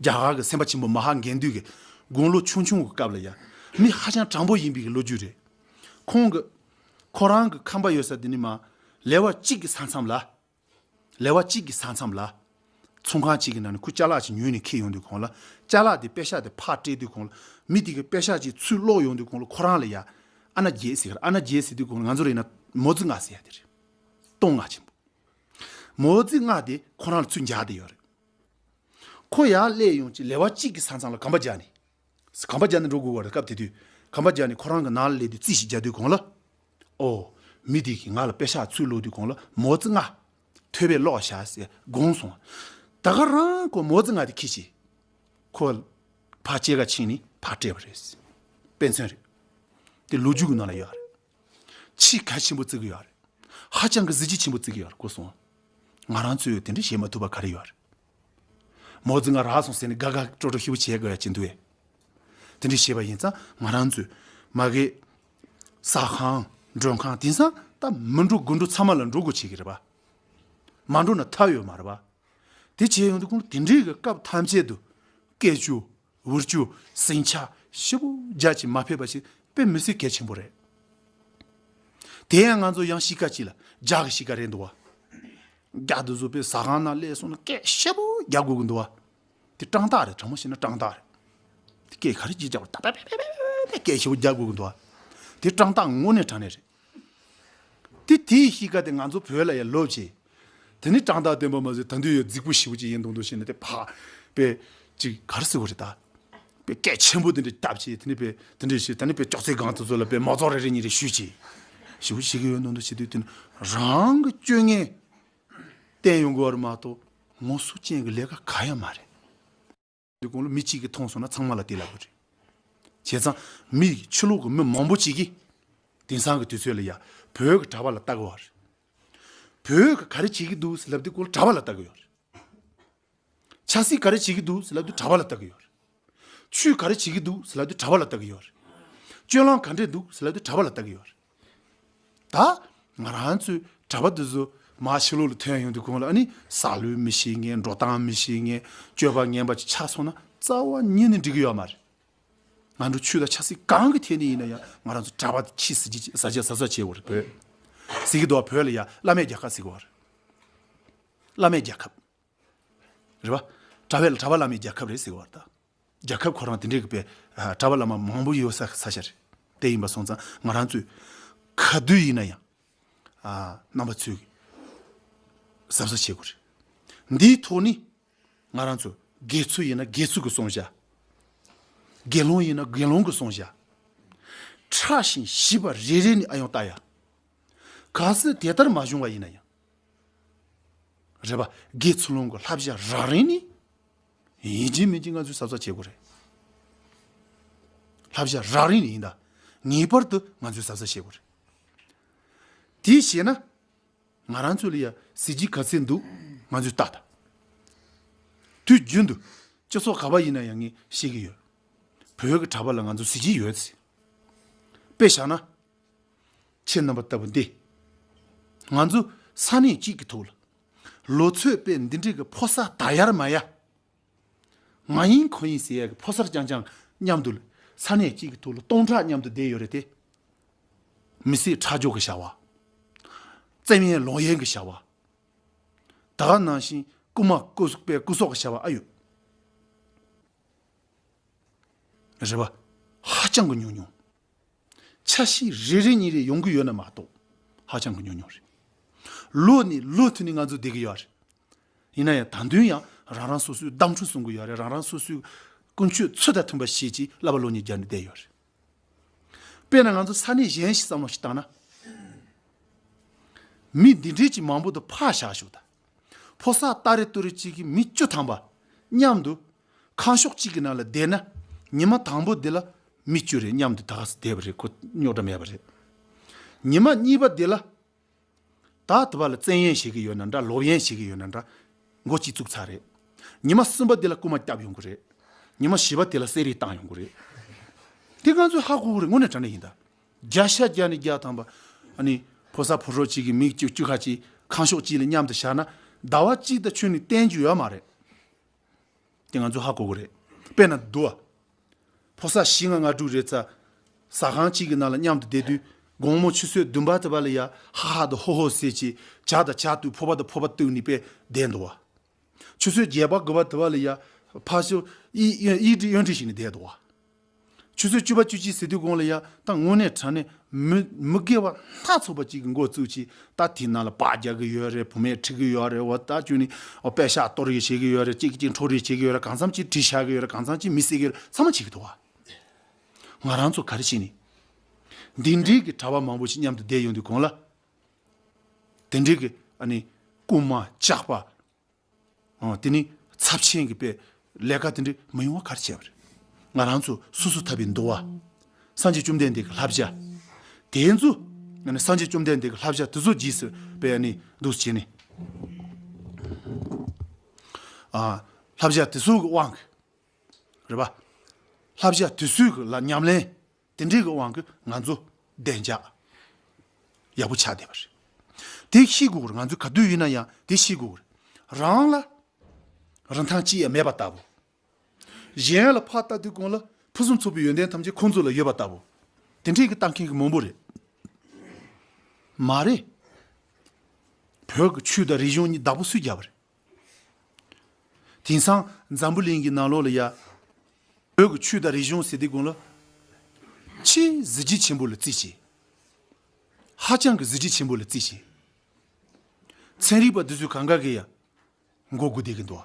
རྒྱ་གར་གི་སེམས་དཔའ་ཆེན་པོ་མ་ཧཱ་གན་དྷི་གི་དགུང་ལོ་ཆུང་ཆུང་གི་སྐབས་ལ་ཡ་མི་ཧ་ཅང་དྲང་པོ་ཡིན་པའི་གི་ལོ་རྒྱུས་རེད། ཁོང་གི་ཁོ་རང་གི་ཁང་པ་ཡོད་ས་དེ་ནི་མ་ལེ་བ་གཅིག་གི་ས་མཚམས་ལ། ལེ་བ་གཅིག་གི་ས་མཚམས་ལ། ཚོང་ཁང་གཅིག་གི་ནང་ནས་ཁོ་ཅ་ལག་ཅིག་ཉོས་ནས་འཁྱེར་ཡོང་དུས་གོང་ལ་ཅ་ལག་དེ་པེ་ཤག་དེ་ཕར་སྤྲད་དུས་གོང་ལ་མི་དེ་གི་པེ་ཤག་ཅིག་ཚུར་སློག་ཡོང་དུས་གོང་ལ་ཁོ་རང་ལ་ཡ་ཨ་ན་བརྒྱད་ཟེར་གི་རེད། ཨ་ན་བརྒྱད་ཟེར་དུས་གོང་ལ་ང་ཚོ་རེད་ན་མོ་ཙི་ལྔ་ཟེར་ཡ་དེ་རེད། སྟོང་ལྔ་ཆེན་པོ། མོ་ཙི་ལྔ་དེ་ཁོ་རང་ལ་ཚུར་འཇགས་བསྡད་ཡོད་རེད། ཁོ་ཡར་སླེབས་ཡོང་ཅིག་ལེ་བ་གཅིག་གི་ས་མཚམས་ལ་གམ་པ་རྒྱག་ནས། གམ་པ་རྒྱག་ནས་འགྲོ་དགོས་པ་རེད། སྐབས་དེ་དུས་གམ་པ་རྒྱག་ནས་ཁོ་རང་གི་ནང་ལ་སླེབས་དུས་རྩིས་ཤིག་རྒྱག་དུས་གོང་ལ། ཨོ། མི་དེ་གིས་ང་ལ་པེ་ཤག་ཚུར་སློག་དུས་གོང་ལ་མོ་ཙི་ལྔ་ཐོད་པས་སློག་བཞག་ཟེར་དགོངས་སོང་། ད་ག་རང་ཁོ་མོ་ཙི་ལྔ་དེ་ཁྱེར་ཅིག་ཁོ་ཕར་སྐྱེལ་ག་ཕྱིན་ནས་ཕར་སྤྲད་པ་རེད། དཔེ་མཚོན་རེད། དེ་ལོ་རྒྱུས་ཀྱི་ནང་ལ་ཡོད་རེད། ཆེས་གལ་ཆེན་པོ་བརྩི་གི་ཡོད་རེད། ཧ་ཅང་གི་གཟི་བརྗིད་ཆེན་པོ་བརྩི་གི་ཡོད་རེད་གོ་སོང་། ང་རང་ཚོས་དེ་འདྲ་བྱེད་མ་ཐུབ་པ་ག་རེ་ཡོད་རེད། མོ་ཙི་ལྔ་རག་སོང་ཟེར་ནས་དགའ་དགའ་སྤྲོ་སྤྲོ་ཞེ་པོ་བྱེད་དགོས་ཡ་ཅི་འདུག་ཨེ། དེ་འདྲ་བྱས་པ་ཡིན་ཙང་ང་རང་ཚོས་མ་གི་ཟ་ཁང་མགྲོན་ཁང་དེང་སང་ད་མི་འགྲོ་དགུ་འགྲོ་ཚང་མ་ལ་འགྲོ་དགོས་བྱེད་ཀྱི་རེད་པ། མ་འགྲོ་ན་ཐབས་ཡོད་མ་རེད་པ། དེ་བྱས་ཡོང་དུས་ཁོང་དེ་འདྲའི་གི་སྐབས་ཐམས་ཅད་དུ་སྐད་ཅོ། འུར་ཅོ། ཟིང་ཆ་ཞེ་པོ་རྒྱ་ཆེ་མ་ཕེབས་པ་ཞིག་དཔེ་མི་སྲིད་གལ་ཆེན་པོ་རེད། དེ་ཡང་ང་ཚོ་ཡང་གཤིས་ཀ་ཅིག་ལ་རྒྱ་གི་གཤིས་ཀ་རེད་འདུག་བ། རྒྱ་དེ་ཚོ་དཔེ་ཟ་ཁང་ནང་སླེབས་སོང་ན་སྐད་ཞེ་པོ་རྒྱག་དགོས་ཀྱི་འདུག་བ། དེ་སྤྲང་རྟགས་རེད། དྲང་མོ་བཤད་ན་སྤྲང་རྟགས་རེད། དེ་སྐད་ག་རེ་ཅིག་རྒྱག་པ་ད་པེ་པེ་པེ་པེ་པེ་སྐད་ཞེ་པོ་རྒྱག་དགོས་ཀྱི་འདུག་བ། དེ་སྤྲང་རྟགས་དངོས་གནས་དྲང་གནས་རེད། དེ་དེའི་གཤིས་ཀ་དེ་ང་ཚོ་བོད་ལ་ཡང་ལོབས་བྱས། དེ་ནི་བཀྲག་མདངས་ལྡན་པ་མ་ཟད་ད་དུང་ཡང་རྫིག་པོ་ཞེ་པོ་ཅིག་ཡིན་མདོག་མདོག་བྱས་ནས་དེ་ཕ་དཔེ་ཅིག་ག་རེ་ཟེར་དགོས་རེད་ད། དཔེ་སྐད་ཆེན་པོ་དེ་འདྲ་བཏབ་བྱས། དེ་ནི་དཔེ་དེ་འདྲ་བྱས། ད་ནི་དཔེ་ཅོག་ཙེ་སྒང་དེ་ཚོ་ལ་དཔེ་མ་རྩོག་རེ་རེ་གཉིས་རེ་གཞུས་བྱས། ཞེ་པོ་ཞིག་ཡོད་མདོག་མདོག་བྱས་དུས། དེ་ནི་རང་གི་སྤྱོད་ངན་བསྟན་ཡོང་དགོས་པ་རེད་མ་གཏོགས། ངོ་སོ་ཅན་གྱི་ལས་ཀ་གང་ཡང་མ་རེད། དེ་གོང་ལ་མི་གཅིག་གིས་མཐོང་སོང་ན་ཚང་མ་ལ་དེ་ལབ་དགོས་རེད། བྱས་ཙང་མི་ཕྱི་ལོགས་ཀྱི་མི་མང་པོ་ཅིག་གིས་དེང་སང་གི་དུས་ཚོད་ལ་ཡ་བོད་ཀྱི་གྲྭ་པ་ལ་ལྟ་གི་ཡོད་རེད། བོད་ཀྱི་ག་རེ་བྱེད་ཀྱི་འདུག་ཟེར་ལབ་དུས་སྐོར་གྲྭ་པ་ལ་ལྟ་གི་ཡོད་རེད། ཆབ་སྲིད་ག་རེ་བྱེད་ཀྱི་འདུག་ཟེར་ལབ་དུས་གྲྭ་པ་ལ་ལྟ་གི་ཡོད་རེད། ཆོས་ག་རེ་བྱེད་ཀྱི་འདུག་ཟེར་ལབ་དུས་གྲྭ་པ་ལ་ལྟ་གི་ཡོད་རེད། སྤྱོད་ལམ་ག་འདྲས་འདུག་ཟེར་ལབ་དུས་གྲྭ་པ་ལ་ལྟ་གི་ཡོད་རེད། ད་ང་རང་ཚོའི་གྲྭ་པ་འདི་ཚོ་མར་ཕྱི་ལོགས་ལ་ཐོན་ཡོང་དུས་གོང་ལ་ཨ་ནི་ཟ་ལུགས་མི་ཤེས་མཁན། འགྲོ་སྟངས་མི་ཤེས་མཁན། སྤྱོད་པ་ངན་པ་ཅིག་ཆགས་སོང་ན་རྩ་བ་ཉིད་ནས་འགྲིག་གི་ཡོད་མ་རེད། ང་ཚོ་ཆོས་དང་ཆབ་སྲིད་གང་གི་ཐད་ནས་ཡིན་ན་ཡང་ང་རང་ཚོ་གྲྭ་པ་ཆེས་གཟི་བརྗིད་ཟ་རྒྱ་ཟ་ས་བྱེད་དགོས་རེད། བོད་ཟེར་གྱི་འདུག་བ། བོད་ལ་ཡ་བླ་མའི་རྒྱལ་ཁབ་ཟེར་གྱི་ཡོད་རེད། བླ་མའི་རྒྱལ་ཁབ་རེད་པ། གྲྭ་པའི་གྲྭ་པ་བླ་མའི་རྒྱལ་ཁབ་རེད་ཟེར་གྱི་ཡོད་རེད་ད། རྒྱལ་ཁབ་ཁོ་རང་དེ་འདྲའི་གི་དཔེ་གྲྭ་པ་བླ་མ་མང་པོ་ཡོད་ས་ས་ཆ་རེད། དེ་ཡིན་པ་སོང་ཙང་ང་རང་ཚོས་ག་དུས་ཡིན་ན་ཡང་རྣམ་པ་ཚོས་གཟབ་གཟབ་བྱེད་དགོས་རེད། འདིའི་ཐོག་ནས་ང་རང་ཚོ་དགེ་ཚུལ་ཡིན་ན་དགེ་ཚུལ་གྱི་བསྲུང་བྱ། དགེ་སློང་ཡིན་ན་དགེ་སློང་གི་བསྲུང་བྱ། ཕྲ་ཞིང་ཞིབ་པ་རེ་རེ་ནས་ཨ་ཡོང་ལྟ་ཡ། གལ་སྲིད་དེ་ལྟར་མ་བྱུང་བ་ཡིན་ན་ཡང་། རེད་པ། དགེ་ཚུལ་སློང་གི་བསླབ་བྱ་རགས་རིམ་ནི་ཡིན་གཅིག་མིན་གཅིག་ང་ཚོས་གཟབ་གཟབ་བྱེད་དགོས་རེད། བསླབ་བྱ་རགས་རིམ་ནི་ཡིན་ད། ངེས་པར་དུ་ང་ཚོས་གཟབ་གཟབ་བྱེད་དགོས་རེད། དེ་བྱས་ན་ང་རང་ཚོ་ལ་ཡ་གཟི་བརྗིད་ག་ཚད་འདུག་ང་ཚོས་ལྟ་ད། དུས་རྒྱུན་དུ་སྤྱི་ཚོགས་ག་པ་ཡིན་ན་ཡང་ངས་བཤད་ཀྱི་ཡོད། བོད་ཀྱི་གྲྭ་པ་ལ་ང་ཚོ་གཟི་བརྗིད་ཡོད་ཟེར། དཔེ་བཞག་ན། ཁྱེད་རྣམ་པ་ལྟ་བུ་འདི། ང་ཚོ་ས་གནས་གཅིག་གི་ཐོག་ལ། ལོ་ཚོད་དཔེ་འདི་འདྲའི་གི་ཕོ་གསར་ད་ཡར་མ་ཡ། ང་ཡིན་ཁོ་ཡིན་ཟེར་ཡ་གི་ཕོ་གསར་རྐྱང་རྐྱང་མཉམ་དུ་ལ་ས་གནས་གཅིག་གི་ཐོག་ལ་སྟོང་ཕྲག་མཉམ་དུ་བསྡད་ཡོད་རེད་དེ། མི་སེར་ཁྲག་སྦྱོར་གི་བྱ་བ། བཙན་གཡེམ་ལོག་གཡེམ་གི་བྱ་བ། ད་ག་ནང་བཞིན་རྐུ་མ་རྐུ་སོག་པའི་རྐུ་སོག་གི་བྱ་བ་ཨ་ཡོད། རེད་པ། ཧ་ཅང་གི་ཉུང་ཉུང་། ཆ་ཤས་རེ་རེ་གཉིས་རེ་ཡོང་གི་ཡོད་ན་མ་གཏོགས་ཧ་ཅང་གི་ཉུང་ཉུང་རེད། ལོ་ནས་ལོ་མཐུད་ནས་ང་ཚོ་བསྡད་ཀྱི་ཡོད་རེད། ཡིན་ན་ཡང་ད་དུང་ཡང་རང་རང་སོ་སོའི་གདམས་ཁྲིམས་སྲུང་གི་ཡོད་རེད། རང་རང་སོ་སོའི་ཀུན་སྤྱོད་ཚུལ་དང་མཐུན་པ་ཞིག་ཅིག་བསླབ་པ་སློབ་གཉེར་རྒྱག་ནས་བསྡད་ཡོད་རེད། དཔེར་ན་ང་ཚོ་ས་གནས་གཞན་ཞིག་བསམ་བློ་ཞིག་བཏང་ན། མི་འདི་འདྲས་ཀྱི་མང་པོ་དུ་ཕར་བཞག་ཞོག་ད། ཕོ་གསར་ཏ་རེ་ཏུ་རེ་གཅིག་གིས་མི་བཅུ་ཐམ་པ་མཉམ་དུ་ཁང་ཤོག་གཅིག་གི་ནང་ལ་བསྡད་ན། ཉི་མ་དང་པོ་འདི་ལ་མི་བཅུ་རེ་མཉམ་དུ་ད་ག་སེ་བསྡད་པ་རེད། ཁོ་རྙོག་དྲ་མེད་པ་རེད། ཉི་མ་གཉིས་པ་འདི་ལ་ད་དུ་བ་ལ་བཙན་གཡེམ་བྱེད་ཀྱི་ཡོད་ན་འདྲ། ལོག་གཡེམ་བྱེད་ཀྱི་ཡོད་ན་འདྲ། མགོ་གཅིག་བཙུགས་ཚར་རེད། ཉི་མ་གསུམ་པ་འདི་ལ་རྐུ་མ་བརྒྱབ་ཡོང་གི་རེད། ཉི་མ་བཞི་པ་དེ་ལ་གསེར་རིས་བཏང་ཡོང་གི་རེད། དེ་ང་ཚོས་ཧ་གོ་གི་རེད། དངོས་གནས་དྲང་གནས་ཡིན་ད། བརྒྱ་ཆ་བརྒྱ་ནས་བརྒྱ་ཐམ་པ། ཨ་ནི་ཕོ་གསར་ཕོ་གྲོགས་གཅིག་གིས་མི་བཅུ་བཅུ་ཁ་གཅིག་ཁང་ཤོག་གཅིག་ལ་མཉམ་དུ་བཞག་ན་ཟླ་བ་གཅིག་དང་ཁྱོན་ནས་བསྟན་རྒྱུ་ཡོད་མ་རེད། དེ་ང་ཚོས་ཧ་གོ་གི་རེད། དཔེར་ན་འདུག་ཨ། ཕོ་གསར་བཞི་ལྔ་ལྔ་དྲུག་རེ་ཙམ་ཟ་ཁང་གཅིག་གི་ནང་ལ་མཉམ་དུ་བསྡད་དུས། དགོང་མོ་ཆུ་ཚོད་བདུན་པ་དེ་བ་ལ་ཡ་ཧ་ཧ་དང་ཧོ་ཧོ་ཟེར་གྱིས་ཇ་དང་ཇ་བཏུང་། ཕོར་པ་དང་ཕོར་པ་བཏུང་ནས་དཔེ་བསྡད་འདུག་བ། ཆུ་ཚོད་བརྒྱད་པ་དགུ་པ་དེ་བ་ལ་ཡ་ཕར་ཚུར་གཡས་གཡོན་གཡས་འགྲིག་གཡོན་འགྲིག་བྱས་ནས་བསྡད་འདུག་བ། ཆུ་ཚོད་བཅུ་པ་བཅུ་གཅིག་ཟེར་དུས་གོང་ལ་ཡ་ད་དངོས་གནས་དྲང་གནས་མི་མི་དགེ་བ་སྣ་ཚོགས་པ་གཅིག་གི་འགོ་བཙུགས་ཀྱིས། ད་དེའི་ནང་ལ་སྦག་རྒྱག་གི་ཡོད་རེད། བུད་མེད་ཁྲིད་གི་ཡོད་རེད། འོ་ད་ཁྱོད་ནི་འོ་པད་ཤག་གཏོར་རེས་བྱེད་གི་ཡོད་རེད། གཅིག་གིས་གཅིག་འཕྲོག་རེས་བྱེད་གི་ཡོད་རེད། གང་འཚམ་གཅིག་གྲི་བཞག་གི་ཡོད་རེད། གང་འཚམ་གཅིག་མི་བསད་གི་ཡོད་རེད། ཚང་མ་བྱེད་གི་འདུག་བ། ང་རང་ཚོ་ག་རེ་བྱས་ནས། འདི་འདྲའི་གི་གྲྭ་པ་མང་པོ་ཞིག་མཉམ་དུ་བསྡད་ཡོང་དུས་གོང་ལ། དེ་འདྲའི་གི་ཨ་ནི་རྐུན་མ་ཇག་པ། ཨ། དེ་ནི་ཚབས་ཆེན་གྱི་དཔེ་ལས་ཀ་དེ་འདྲ་མི་ཡོང་བ་ག་རེ་བྱས་པ་རེད། ང་རང་ཚོ་སོ་སོ་ཐར་པའི་འདུལ་བ། སངས་རྒྱས་བཅོམ་ལྡན་འདས་ཀྱི་བསླབ་བྱ། དེ་ཚོ་ཨ་ནི་སངས་རྒྱས་བཅོམ་ལྡན་འདས་ཀྱི་བསླབ་བྱ་དེ་ཚོ་རྗེས་སུ་དཔེ་ཨ་ནི་འདུག་བྱས་ནས། ཨ། བསླབ་བྱ་དེ་ཚོ་གི་དབང་གིས། རེད་པ། བསླབ་བྱ་དེ་ཚོའི་གི་ལ་ཉམས་ལེན་དེ་འདྲའི་གི་དབང་གིས་ང་ཚོ་བདེ་འཇགས་ཡག་པོ་ཆགས་བསྡད་པ་རེད། དེ་ཤེས་དགོས་རེད། ང་ཚོས་ག་དུས་ཡིན་ན་ཡང་དེ་ཤེས་དགོས་རེད། རང་ལ་རིན་ཐང་ཅི་ཡང་མེད་པ་ལྟ་བུ། གཞན་ལ་ཕར་ལྟ་དུས་གོང་ལ་ཕུན་སུམ་ཚོགས་པའི་ཡོན་ཏན་ཐམས་ཅད་ཁོང་ཚོ་ལ་ཡོད་པ་ལྟ་བུ། དེ་འདྲའི་གི་ལྟ་མཁན་གི་མང་པོ་རེད། མ་རེད། བོད་ཀྱི་ཆོས་དང་རིག་གཞུང་གཉིས་བདག་པོ་སུས་བརྒྱབ་པ་རེད། དེང་སང་འཛམ་བུ་གླིང་གི་ནང་ལོགས་ལ་ཡ། བོད་ཀྱི་ཆོས་དང་རིག་གཞུང་ཟེར་དུས་གོང་ལ། ཆེས་གཟི་བརྗིད་ཆེན་པོ་ལ་བརྩིས་བྱས། ཧ་ཅང་གི་གཟི་བརྗིད་ཆེན་པོ་ལ་བརྩིས་ཤིང་། ཚན་རིག་པ་འདི་ཚོས་གང་ག་གི་ཡ་མགོ་སྒུར་བསྡད་ཀྱི་འདུག་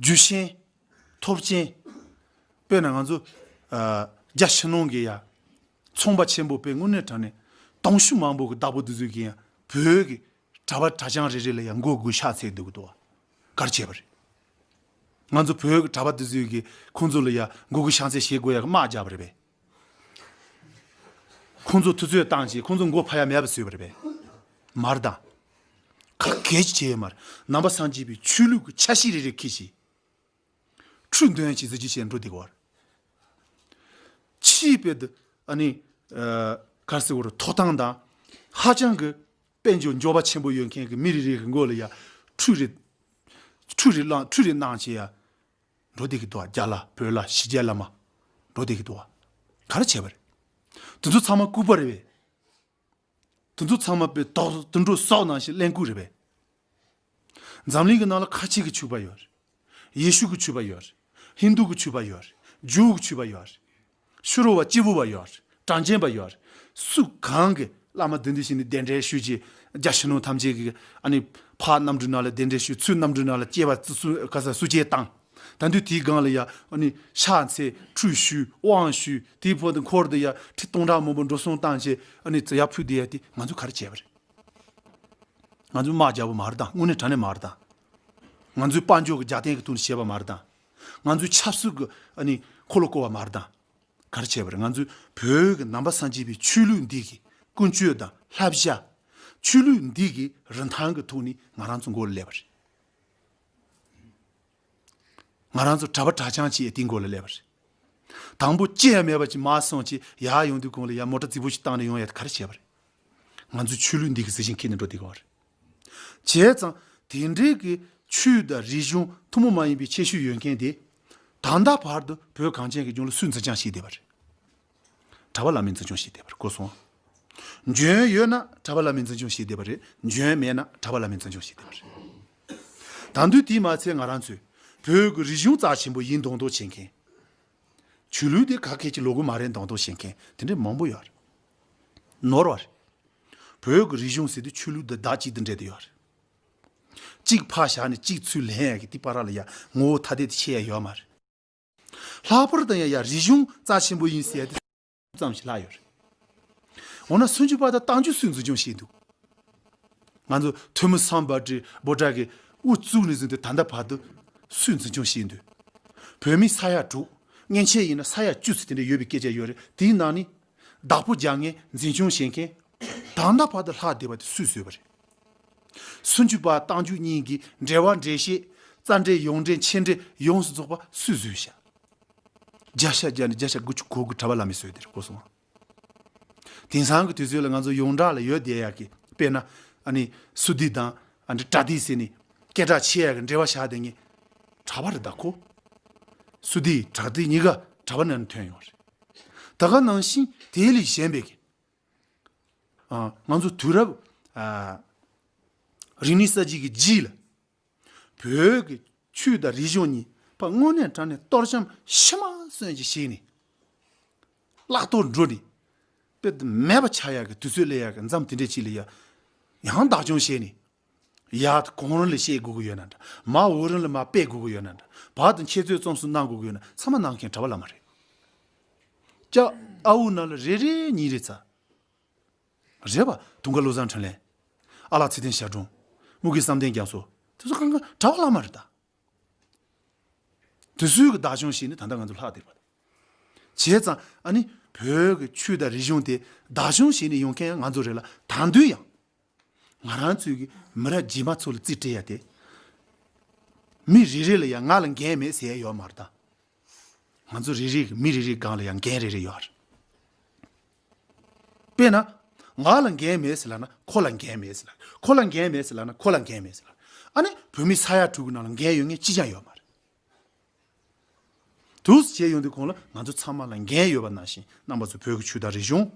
རྒྱུ་ཤེས། ཐོབ་ཆེན། དཔེར་ན་ང་ཚོ་ཨ་རྒྱ་ཕྱི་ནང་གི་ཡ་ཚོང་པ་ཆེན་པོ་དཔེ་དངོས་གནས་དྲང་གནས་དུང་ཕྱུར་མང་པོ་གི་བདག་པོ་འདི་ཚོས་ཀྱི་ཡ་བོད་ཀྱི་གྲྭ་པ་གྲྭ་རྐྱང་རེ་རེ་ལ་ཡ་མགོ་སྒུར་ཕྱག་འཚལ་སྡོད་ཀྱི་འདུག་བ། ག་རེ་བྱས་པ་རེད། ང་ཚོ་བོད་ཀྱི་གྲྭ་པ་འདི་ཚོས་ཀྱི་ཁོང་ཚོ་ལ་ཡ་མགོ་སྒུར་ཕྱག་འཚལ་བྱེད་དགོས་ཡ་གི་དམག་རྒྱག་པ་རེད་པས། ཁོང་ཚོ་དུས་ཚོད་བཏང་བྱས་ཁོང་ཚོ་མགོ་ཕ་ཡ་མེད་པ་བཟོས་པ་རེད་པས། མ་རེད་ད། ག་གེ་ཅི་བྱས་ཡོད་མ་རེད། ནང་པ་སངས་རྒྱས་པའི་ཆོས་ལུགས་ཀྱི་ཆ་ཤས་རེ་རེ་འཁྱེར་བྱས། ཁྲུས་འདོན་གྱི་གཟི་བརྗིད་ཆེ་འགྲོ་བསྡད་ཀྱི་བར། ཕྱིའི་དཔེ་དུ་ཨ་ནི་ཨ་ག་རེ་ཟེར་དགོས་རེད། ཐོབ་ཐང་དང་ཧ་ཅང་གི་དཔལ་འབྱོར་འབྱོར་པ་ཆེན་པོ་ཡོད་མཁན་གྱི་མི་རེ་རེ་གི་མགོ་ལ་ཡ་ཁྲུས་རེ་ཁྲུས་རེ་བླངས་ཁྲུས་རེ་གནང་བྱས་ཡ་འགྲོ་བསྡད་ཀྱི་འདུག་བ། རྒྱ་ལ་བོད་ལ་ཕྱི་རྒྱལ་ལ་མ་འགྲོ་བསྡད་ཀྱི་འདུག་བ། ག་རེ་བྱས་པ་རེད། དེ་ཚོ་ཚང་མ་ལྐུགས་པ་རེད་པས། དེ་ཚོ་ཚང་མ་དཔེ་དོག་དུད་འགྲོ་སོག་ནང་བཞིན་གླེན་ལྐུགས་རེད་པས། འཛམ་གླིང་གི་ནང་ལ་ཁ་ཆེ་གི་ཆོས་པ་ཡོད་རེད། ཡེ་ཤུ་གི་ཆོས་པ་ཡོད་རེད། ཧིན་དུ་གི་ཆོས་པ་ཡོད་རེད། ཇུའུ་གི་ཆོས་པ་ཡོད་རེད། ཕྱི་རོལ་བ་སྐྱེས་བུ་བ་ཡོད་རེད། གྲངས་ཅན་པ་ཡོད་རེད། སུ་གང་གི་བླ་མ་འདི་འདི་བཞིན་ནི་གདན་འདྲེན་ཞུས་ཀྱི་རྒྱ་ཕྱི་ནང་ཐམས་ཅད་ཀྱི་ཨ་ནི་ཕ་གནམ་གྲུ་ནང་ལ་གདན་འདྲེན་ཞུས། ཚུར་གནམ་གྲུ་ནང་ལ་སྐྱེ་བ་བཙུགས་སུ་ག་ས་སུ་སྐྱེ་བཏང་། ད་དུས་དེའི་སྒང་ལ་ཡ་ཨ་ནི་ཕྱག་འཚལ། ཁྲུས་ཞུས། དབང་ཞུས། དེའི་བར་དུ་འཁོར་དུ་ཡ་ཁྲི་སྟོང་ཕྲག་མང་པོ་འགྲོ་སོང་བཏང་བྱས་ཨ་ནི་ཙི་ཡ་ཕུལ་དེ་ཡ་དེ་ང་ཚོས་ག་རེ་བྱས་པ་རེད། ང་ཚོས་དམག་རྒྱག་པ་མ་རེད་དང་། དངོས་གནས་དྲང་གནས་མ་རེད་དང་། ང་ཚོས་དཔལ་འབྱོར་གྱི་རྒྱབ་རྟེན་གྱི་ཐོག་ནས་བྱས་པ་མ་རེད་དང་། ང་ཚོས་ཆབ་སྲིད་ཀྱི་ཨ་ནི་འཁོར་ལོ་བསྐོར་བ་མ་རེད་དང་། ག་རེ་བྱས་པ་རེད། ང་ཚོས་བོད་ཀྱི་ནང་པ་སངས་རྒྱས་པའི་ཆོས་ལུགས་འདི་གི་ཀུན་སྤྱོད་དང་བསླབ་བྱ། ཆོས་ལུགས་འདི་གི་རིན་ཐང་གི་ཐོག་ནས་ང་རང་ཚོ་མགོ་ལ་སླེབས་པ་རེད། ང་རང་ཚོ་གྲྭ་པ་གྲྭ་རྐྱང་ཅིག་ཡ་དེའི་མགོ་ལ་སླེབས་པ་རེད། དང་པོ་ཅི་ཡང་མེད་པ་ཅིག་མར་སོང་ཅིག་ཡར་ཡོང་དུས་གོང་ལ་ཡ་མོ་ཊ་རྫིག་པོ་ཞིག་བཏང་ནས་ཡོང་ཡ་དེ་ག་རེ་བྱས་པ་རེད། ང་ཚོའི་ཆོས་ལུགས་འདི་གི་གཟི་བྱིན་འཁྱེར་ནས་འགྲོ་བསྡད་ཀྱི་ཡོད་རེད། བྱས་ཙང་དེ་འདྲའི་གི་ཆོས་དང་རིག་གཞུང་ཐུན་མོང་མ་ཡིན་པའི་ཁྱད་ཆོས་ཡོད་མཁན་དེ་ད་ལྟ་བར་དུ་བོད་གངས་ཅན་གྱི་ལྗོངས་ལ་སུས་འཛིན་སྐྱོང་བྱས་བསྡད་པ་རེད། གྲྭ་པ་བླ་མས་འཛིན་སྐྱོང་བྱས་བསྡད་པ་རེད། གོ་སོང་། འཇོན་ཡོད་ན་གྲྭ་པ་བླ་མས་འཛིན་སྐྱོང་བྱས་བསྡད་པ་རེད། འཇོན་མེད་ན་གྲྭ་པ་བླ་མས་འཛིན་སྐྱོང་བྱས་བསྡད་པ་རེད། ད་དུང་དེས་མ་ཚད་ང་རང་ཚོས་བོད་ཀྱི་རིག་གཞུང་རྩ་ཆེན་པོ་ཡིན་མདོག་མདོག་བྱེད་མཁན། ཆོས་ལུགས་དེ་ག་གལ་གྱི་ལོ་གོ་མ་རེད་མདོག་མདོག་བྱེད་མཁན་དེ་འདྲ་མང་པོ་ཡོད་རེད། ནོར་བ་རེད། བོད་ཀྱི་རིག་གཞུང་ཟེར་དུས་ཆོས་ལུགས་དེ་བདག་གཅིག་ཏུ་འབྲེལ་ཏེ་ཡོད་རེད། གཅིག་ཕར་བཞག་ནས་གཅིག་ཚུར་ལེན་ཡ་གི་དེ་བར་ལ་ཡ་ངོ་བོ་ཐ་དད་དེ་ཕྱེ་ཡ་ཡོད་མ་རེད། ལྷག་པར་དུ་ཡང་ཡ་རིག་གཞུང་རྩ་ཆེན་པོ་ཡིན་ཟེར་ཡ་དེ་ཙམ་ཞིག་ལྷག་ཡོད་རེད། འོ་ན་སུམ་ཅུ་པ་དང་རྟགས་འཇུག་སུས་འཛིན་སྐྱོང་བྱས་འདུག་ང་ཚོ་ཐོན་མི་སམ་བྷོ་ཊ་བྷོ་ཊ་གི་དབུ་བཙུགས་ནས་བཟུང་སྟེ་ད་ལྟ་བར་དུ་སུས་འཛིན་སྐྱོང་བྱས་འདུག་བོད་མི་ས་ཡ་དྲུག་མཉེན་ཆས་ཡིན་ན་ས་ཡ་བཅུ་ཙམ་དེ་འདྲ་ཡོད་པའི་སྐད་ཆ་ཡོད་རེད། དེའི་ནང་ནས་བདག་པོ་རྒྱག་མཁན་འཛིན་སྐྱོང་བྱེད་མཁན་ད་ལྟ་བར་དུ་ལྷག་བསྡད་པ་དེ་སུས་བཟོས་པ་རེད། སུམ་ཅུ་པ་རྟགས་འཇུག་གཉིས་ཀྱི་འབྲེལ་བ་འགྲེལ་བཤད་རྩ་འགྲེལ་ཡོངས་འགྲེལ་མཆན་འགྲེལ་ཡོངས་སུ་རྫོགས་པ་སུས་བཟོས་ཤག་བརྒྱ་ཆ་བརྒྱ་ནས་བརྒྱ་ཆ་དགུ་བཅུ་གོ་དགུ་གྲྭ་པ་བླ་མས་བཟོས་དེར་གོ་སོང་། དེང་སང་གི་དུས་ཚོད་ལ་ང་ཚོ་ཡོངས་གྲགས་ལ་ཡོད་བསྡད་ཡག་གི་དཔེར་ན་ཨ་ནི་སུ་ཏི་དང་ཨ་ནི་པྲ་ཏི་ཟེར་ནས་སྐད་གྲགས་ཆེ་ཡག་གི་འབྲེལ་བ་བཞག་བསྡད་མཁན་གྲྭ་པ་རེད་ད་ཁོ། སུ་ཏི་པྲ་ཏི་གཉིས་ཀ་གྲྭ་པ་ནང་ནས་ཐོན་ཡོང་བ་རེད། ད་ག་ནང་བཞིན་དེ་ལས་གཞན་པའི་གི་ཨ་ང་ཚོ་དུས་རབས་ཨ་རིག་གནས་གསར་བརྗེ་གི་རྗེས་ལ་བོད་ཀྱི་ཆོས་དང་རིག་གཞུང་གཉིས་པ་དངོས་གནས་དྲང་གནས་གཏོར་བཤམས་ཕྱི་མ་སོན་གྱི་ཞིག་ནས་བརླག་གཏོར་འགྲོ་ནས་དཔེ་མེད་པ་ཆགས་ཡག་གི་དུས་ཚོད་སླེབས་ཡག་གི་མཚམས་དེ་འདྲས་ཅིག་ལ་ཡ་ཡང་བདག་སྐྱོང་བྱས་ནས་ཡ་གོང་རིམ་ལ་བཤད་དགོས་ཀྱི་ཡོད་ན་འདྲ། མར་འོག་རིམ་ལ་མར་སྤེལ་དགོས་ཀྱི་ཡོད་ན་འདྲ། བར་དུ་འཁྱེད་ཚོད་རྩོམ་གསུམ་གནང་དགོས་ཀྱི་ཡོད་ན་ཚང་མ་གནང་མཁན་གྲྭ་པ་བླ་མ་རེད། ཅག་ཨ་འུ་ནང་ལ་རེ་རེ་གཉིས་རེ་ཚ། རེད་པ། དུང་དཀར་བློ་བཟང་འཕྲིན་ལས། ཨ་ལགས་ཚེ་བརྟན་ཞབས་དྲུང་། དམུ་དགེ་བསམ་གཏན་རྒྱ་མཚོ། དེ་ཚོ་གང་ག་གྲྭ་པ་བླ་མ་རེད་ད། དེ་ཚོའི་གི་བདག་སྐྱོང་བྱས་ནས་ད་ལྟ་ང་ཚོ་ལྷག་བསྡད་པ་རེད། བྱས་ཙང་ཨ་ནི་བོད་ཀྱི་ཆོས་དང་རིག་གཞུང་དེ་བདག་སྐྱོང་བྱས་ནས་ཡོང་མཁན་ང་ཚོ་རེད་ལ། ད་དུང་ཡང་ང་རང་ཚོའི་གི་མི་རབས་རྗེས་མ་ཚོ་ལ་རྩིས་སྤྲད་ཡ་དེ། མི་རེ་རེ་ལ་ཡང་ང་ལ་འགན་མེད་ཟེར་ཡ་ཡོད་མ་རེད་ད། ང་ཚོ་རེ་རེ་གི་མི་རེ་རེའི་སྒང་ལ་ཡང་འགན་རེ་རེ་ཡོད་རེད། དཔེར་ན། ང་ལ་འགན་མེད་ཟེར་ལབ་ན་ཁོ་ལ་འགན་མེད་ཟེར་ལབ། ཁོ་ལ་འགན་མེད་ཟེར་ལབ་ན་ཁོ་ལ་འགན་མེད་ཟེར་ལབ། ཨ་ནི་བོད་མི་ས་ཡ་དྲུག་གི་ནང་ལ་འགན་ཡོད་མཁན་གཅིག་ཀྱང་ཡོད་མ་རེད། དུས་སུ་བྱས་ཡོང་དུས་གོང་ལ་ང་ཚོ་ཚང་མ་ལ་འགན་ཡོད་པ་ནང་བཞིན་རྣམ་པ་ཚོ་བོད་ཀྱི་ཆོས་དང་རིག་གཞུང་།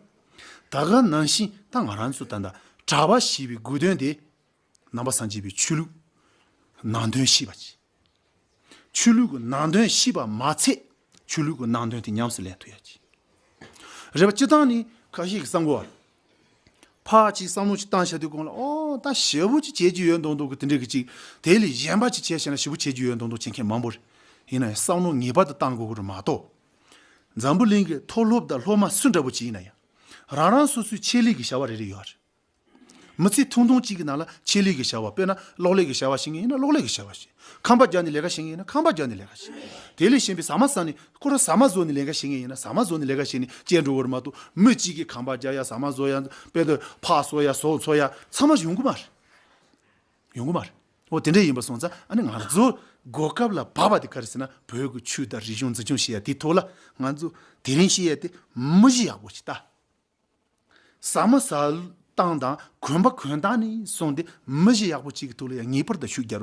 ད་ག་ནང་བཞིན་ད་ང་རང་ཚོ་ད་ལྟ་གྲྭ་པ་ཞེས་པའི་དགོས་དོན་དེ། ནང་པ་སངས་རྒྱས་པའི་ཆོས་ལུགས་ནང་དོན་ཤེས་པ་ཅིག་ཆོས་ལུགས་ཀྱི་ནང་དོན་ཤེས་པ་མ་ཚད་ཆོས་ལུགས་ཀྱི་ནང་དོན་དེ་ཉམས་སུ་ལེན་ཐུབ་ཡ་ཅིག་རེད་པ། སྤྱིར་བཏང་ནི་ཁ་ཤས་ཀྱིས་བསམ་གོ་བ། ཕར་ཅིག་བསམ་བློ་ཅིག་བཏང་བྱ་དུས་གོང་ལ་ཨོ་ད་ཞེ་པོ་ཅིག་བྱེད་རྒྱུ་ཡོད་མདོག་མདོག་གི་དེ་འདྲས་ཀྱི་ཅིག་དེ་ལས་གཞན་པ་ཅིག་བྱས་བྱས་ན་ཞེ་པོ་བྱེད་རྒྱུ་ཡོད་མདོག་མདོག་བྱེད་མཁན་མང་པོ་རེད། ཡིན་ན་ཡང་བསམ་བློ་ངེས་པར་དུ་བཏང་དགོས་ཀྱི་རེད་མ་གཏོགས། འཛམ་བུ་གླིང་གི་མཐོ་སློབ་དང་སློབ་མ་སུ་འདྲ་པོ་ཅིག་ཡིན་ན་ཡང་། རང་རང་སོ་སོའི་ཆེད་ལས་ཀྱི་བྱ་བ་རེ་རེ་ཡོད་རེད། མི་ཚེ་ཐུང་ཐུང་གཅིག་གི་ནང་ལ་ཆེད་ལས་ཀྱི་བྱ་བ་དཔེར་ན་གློག་ཀླད་ཀྱི་བྱ་བ་ཤེས་མཁན་ཡིན་ན་གློག་ཀླད་ཀྱི་བྱ་བ་ཤེས། ཁང་པ་རྒྱག་ནས་ལས་ཀ་བྱེད་མཁན་ཡིན་ན་ཁང་པ་རྒྱག་ནས་ལས་ཀ་བྱེད། དེ་ལས་གཞན་པའི་ཟ་མ་ཟ་ནས་ཁོ་རང་ཟ་མ་བཟོ་ནས་ལས་ཀ་བྱེད་མཁན་ཡིན་ན་ཟ་མ་བཟོ་ནས་ལས་ཀ་བྱེད་ནས་བཅད་འགྲོ་བར་མ་གཏོགས། མི་གཅིག་གིས་ཁང་པ་རྒྱག་ཡ་ཟ་མ་བཟོ་ཡ་དཔེ་དེ་ཕག་གསོ་ཡ་ཟོག་འཚོ་ཡ་ཚང་མ་ཡོང་གི་མ་རེད། ཡོང་གི་མ་རེད། འོ་དེ་འདྲ་ཡིན་པ་སོང་ཙང་ཨ་ནི་ང་ཚོ་གོ་སྐབས་ལ་བབས་པ་དེ་ག་རེ་ཟེར་ན་བོད་ཀྱི་ཆོས་དང་རིག་གཞུང་འཛིན་སྐྱོང་བྱེད་ཡ་དེའི་ཐོག་ལ་ང་ཚོ་དེ་རིང་བཤད་ཡ་དེ་མི་གཞི་ཡག་པོ་ཞིག་ལྟ། ཟ་མ་ཟ་སྟངས་དང་གོན་པ་གོན་སྟངས་ནས་བཟུང་སྟེ་མི་གཞི་ཡག་པོ་གཅིག་གི་ཐོག་ལ་ཡང་ངེས་པར་དུ་ཤུགས་རྒྱག་རོགས།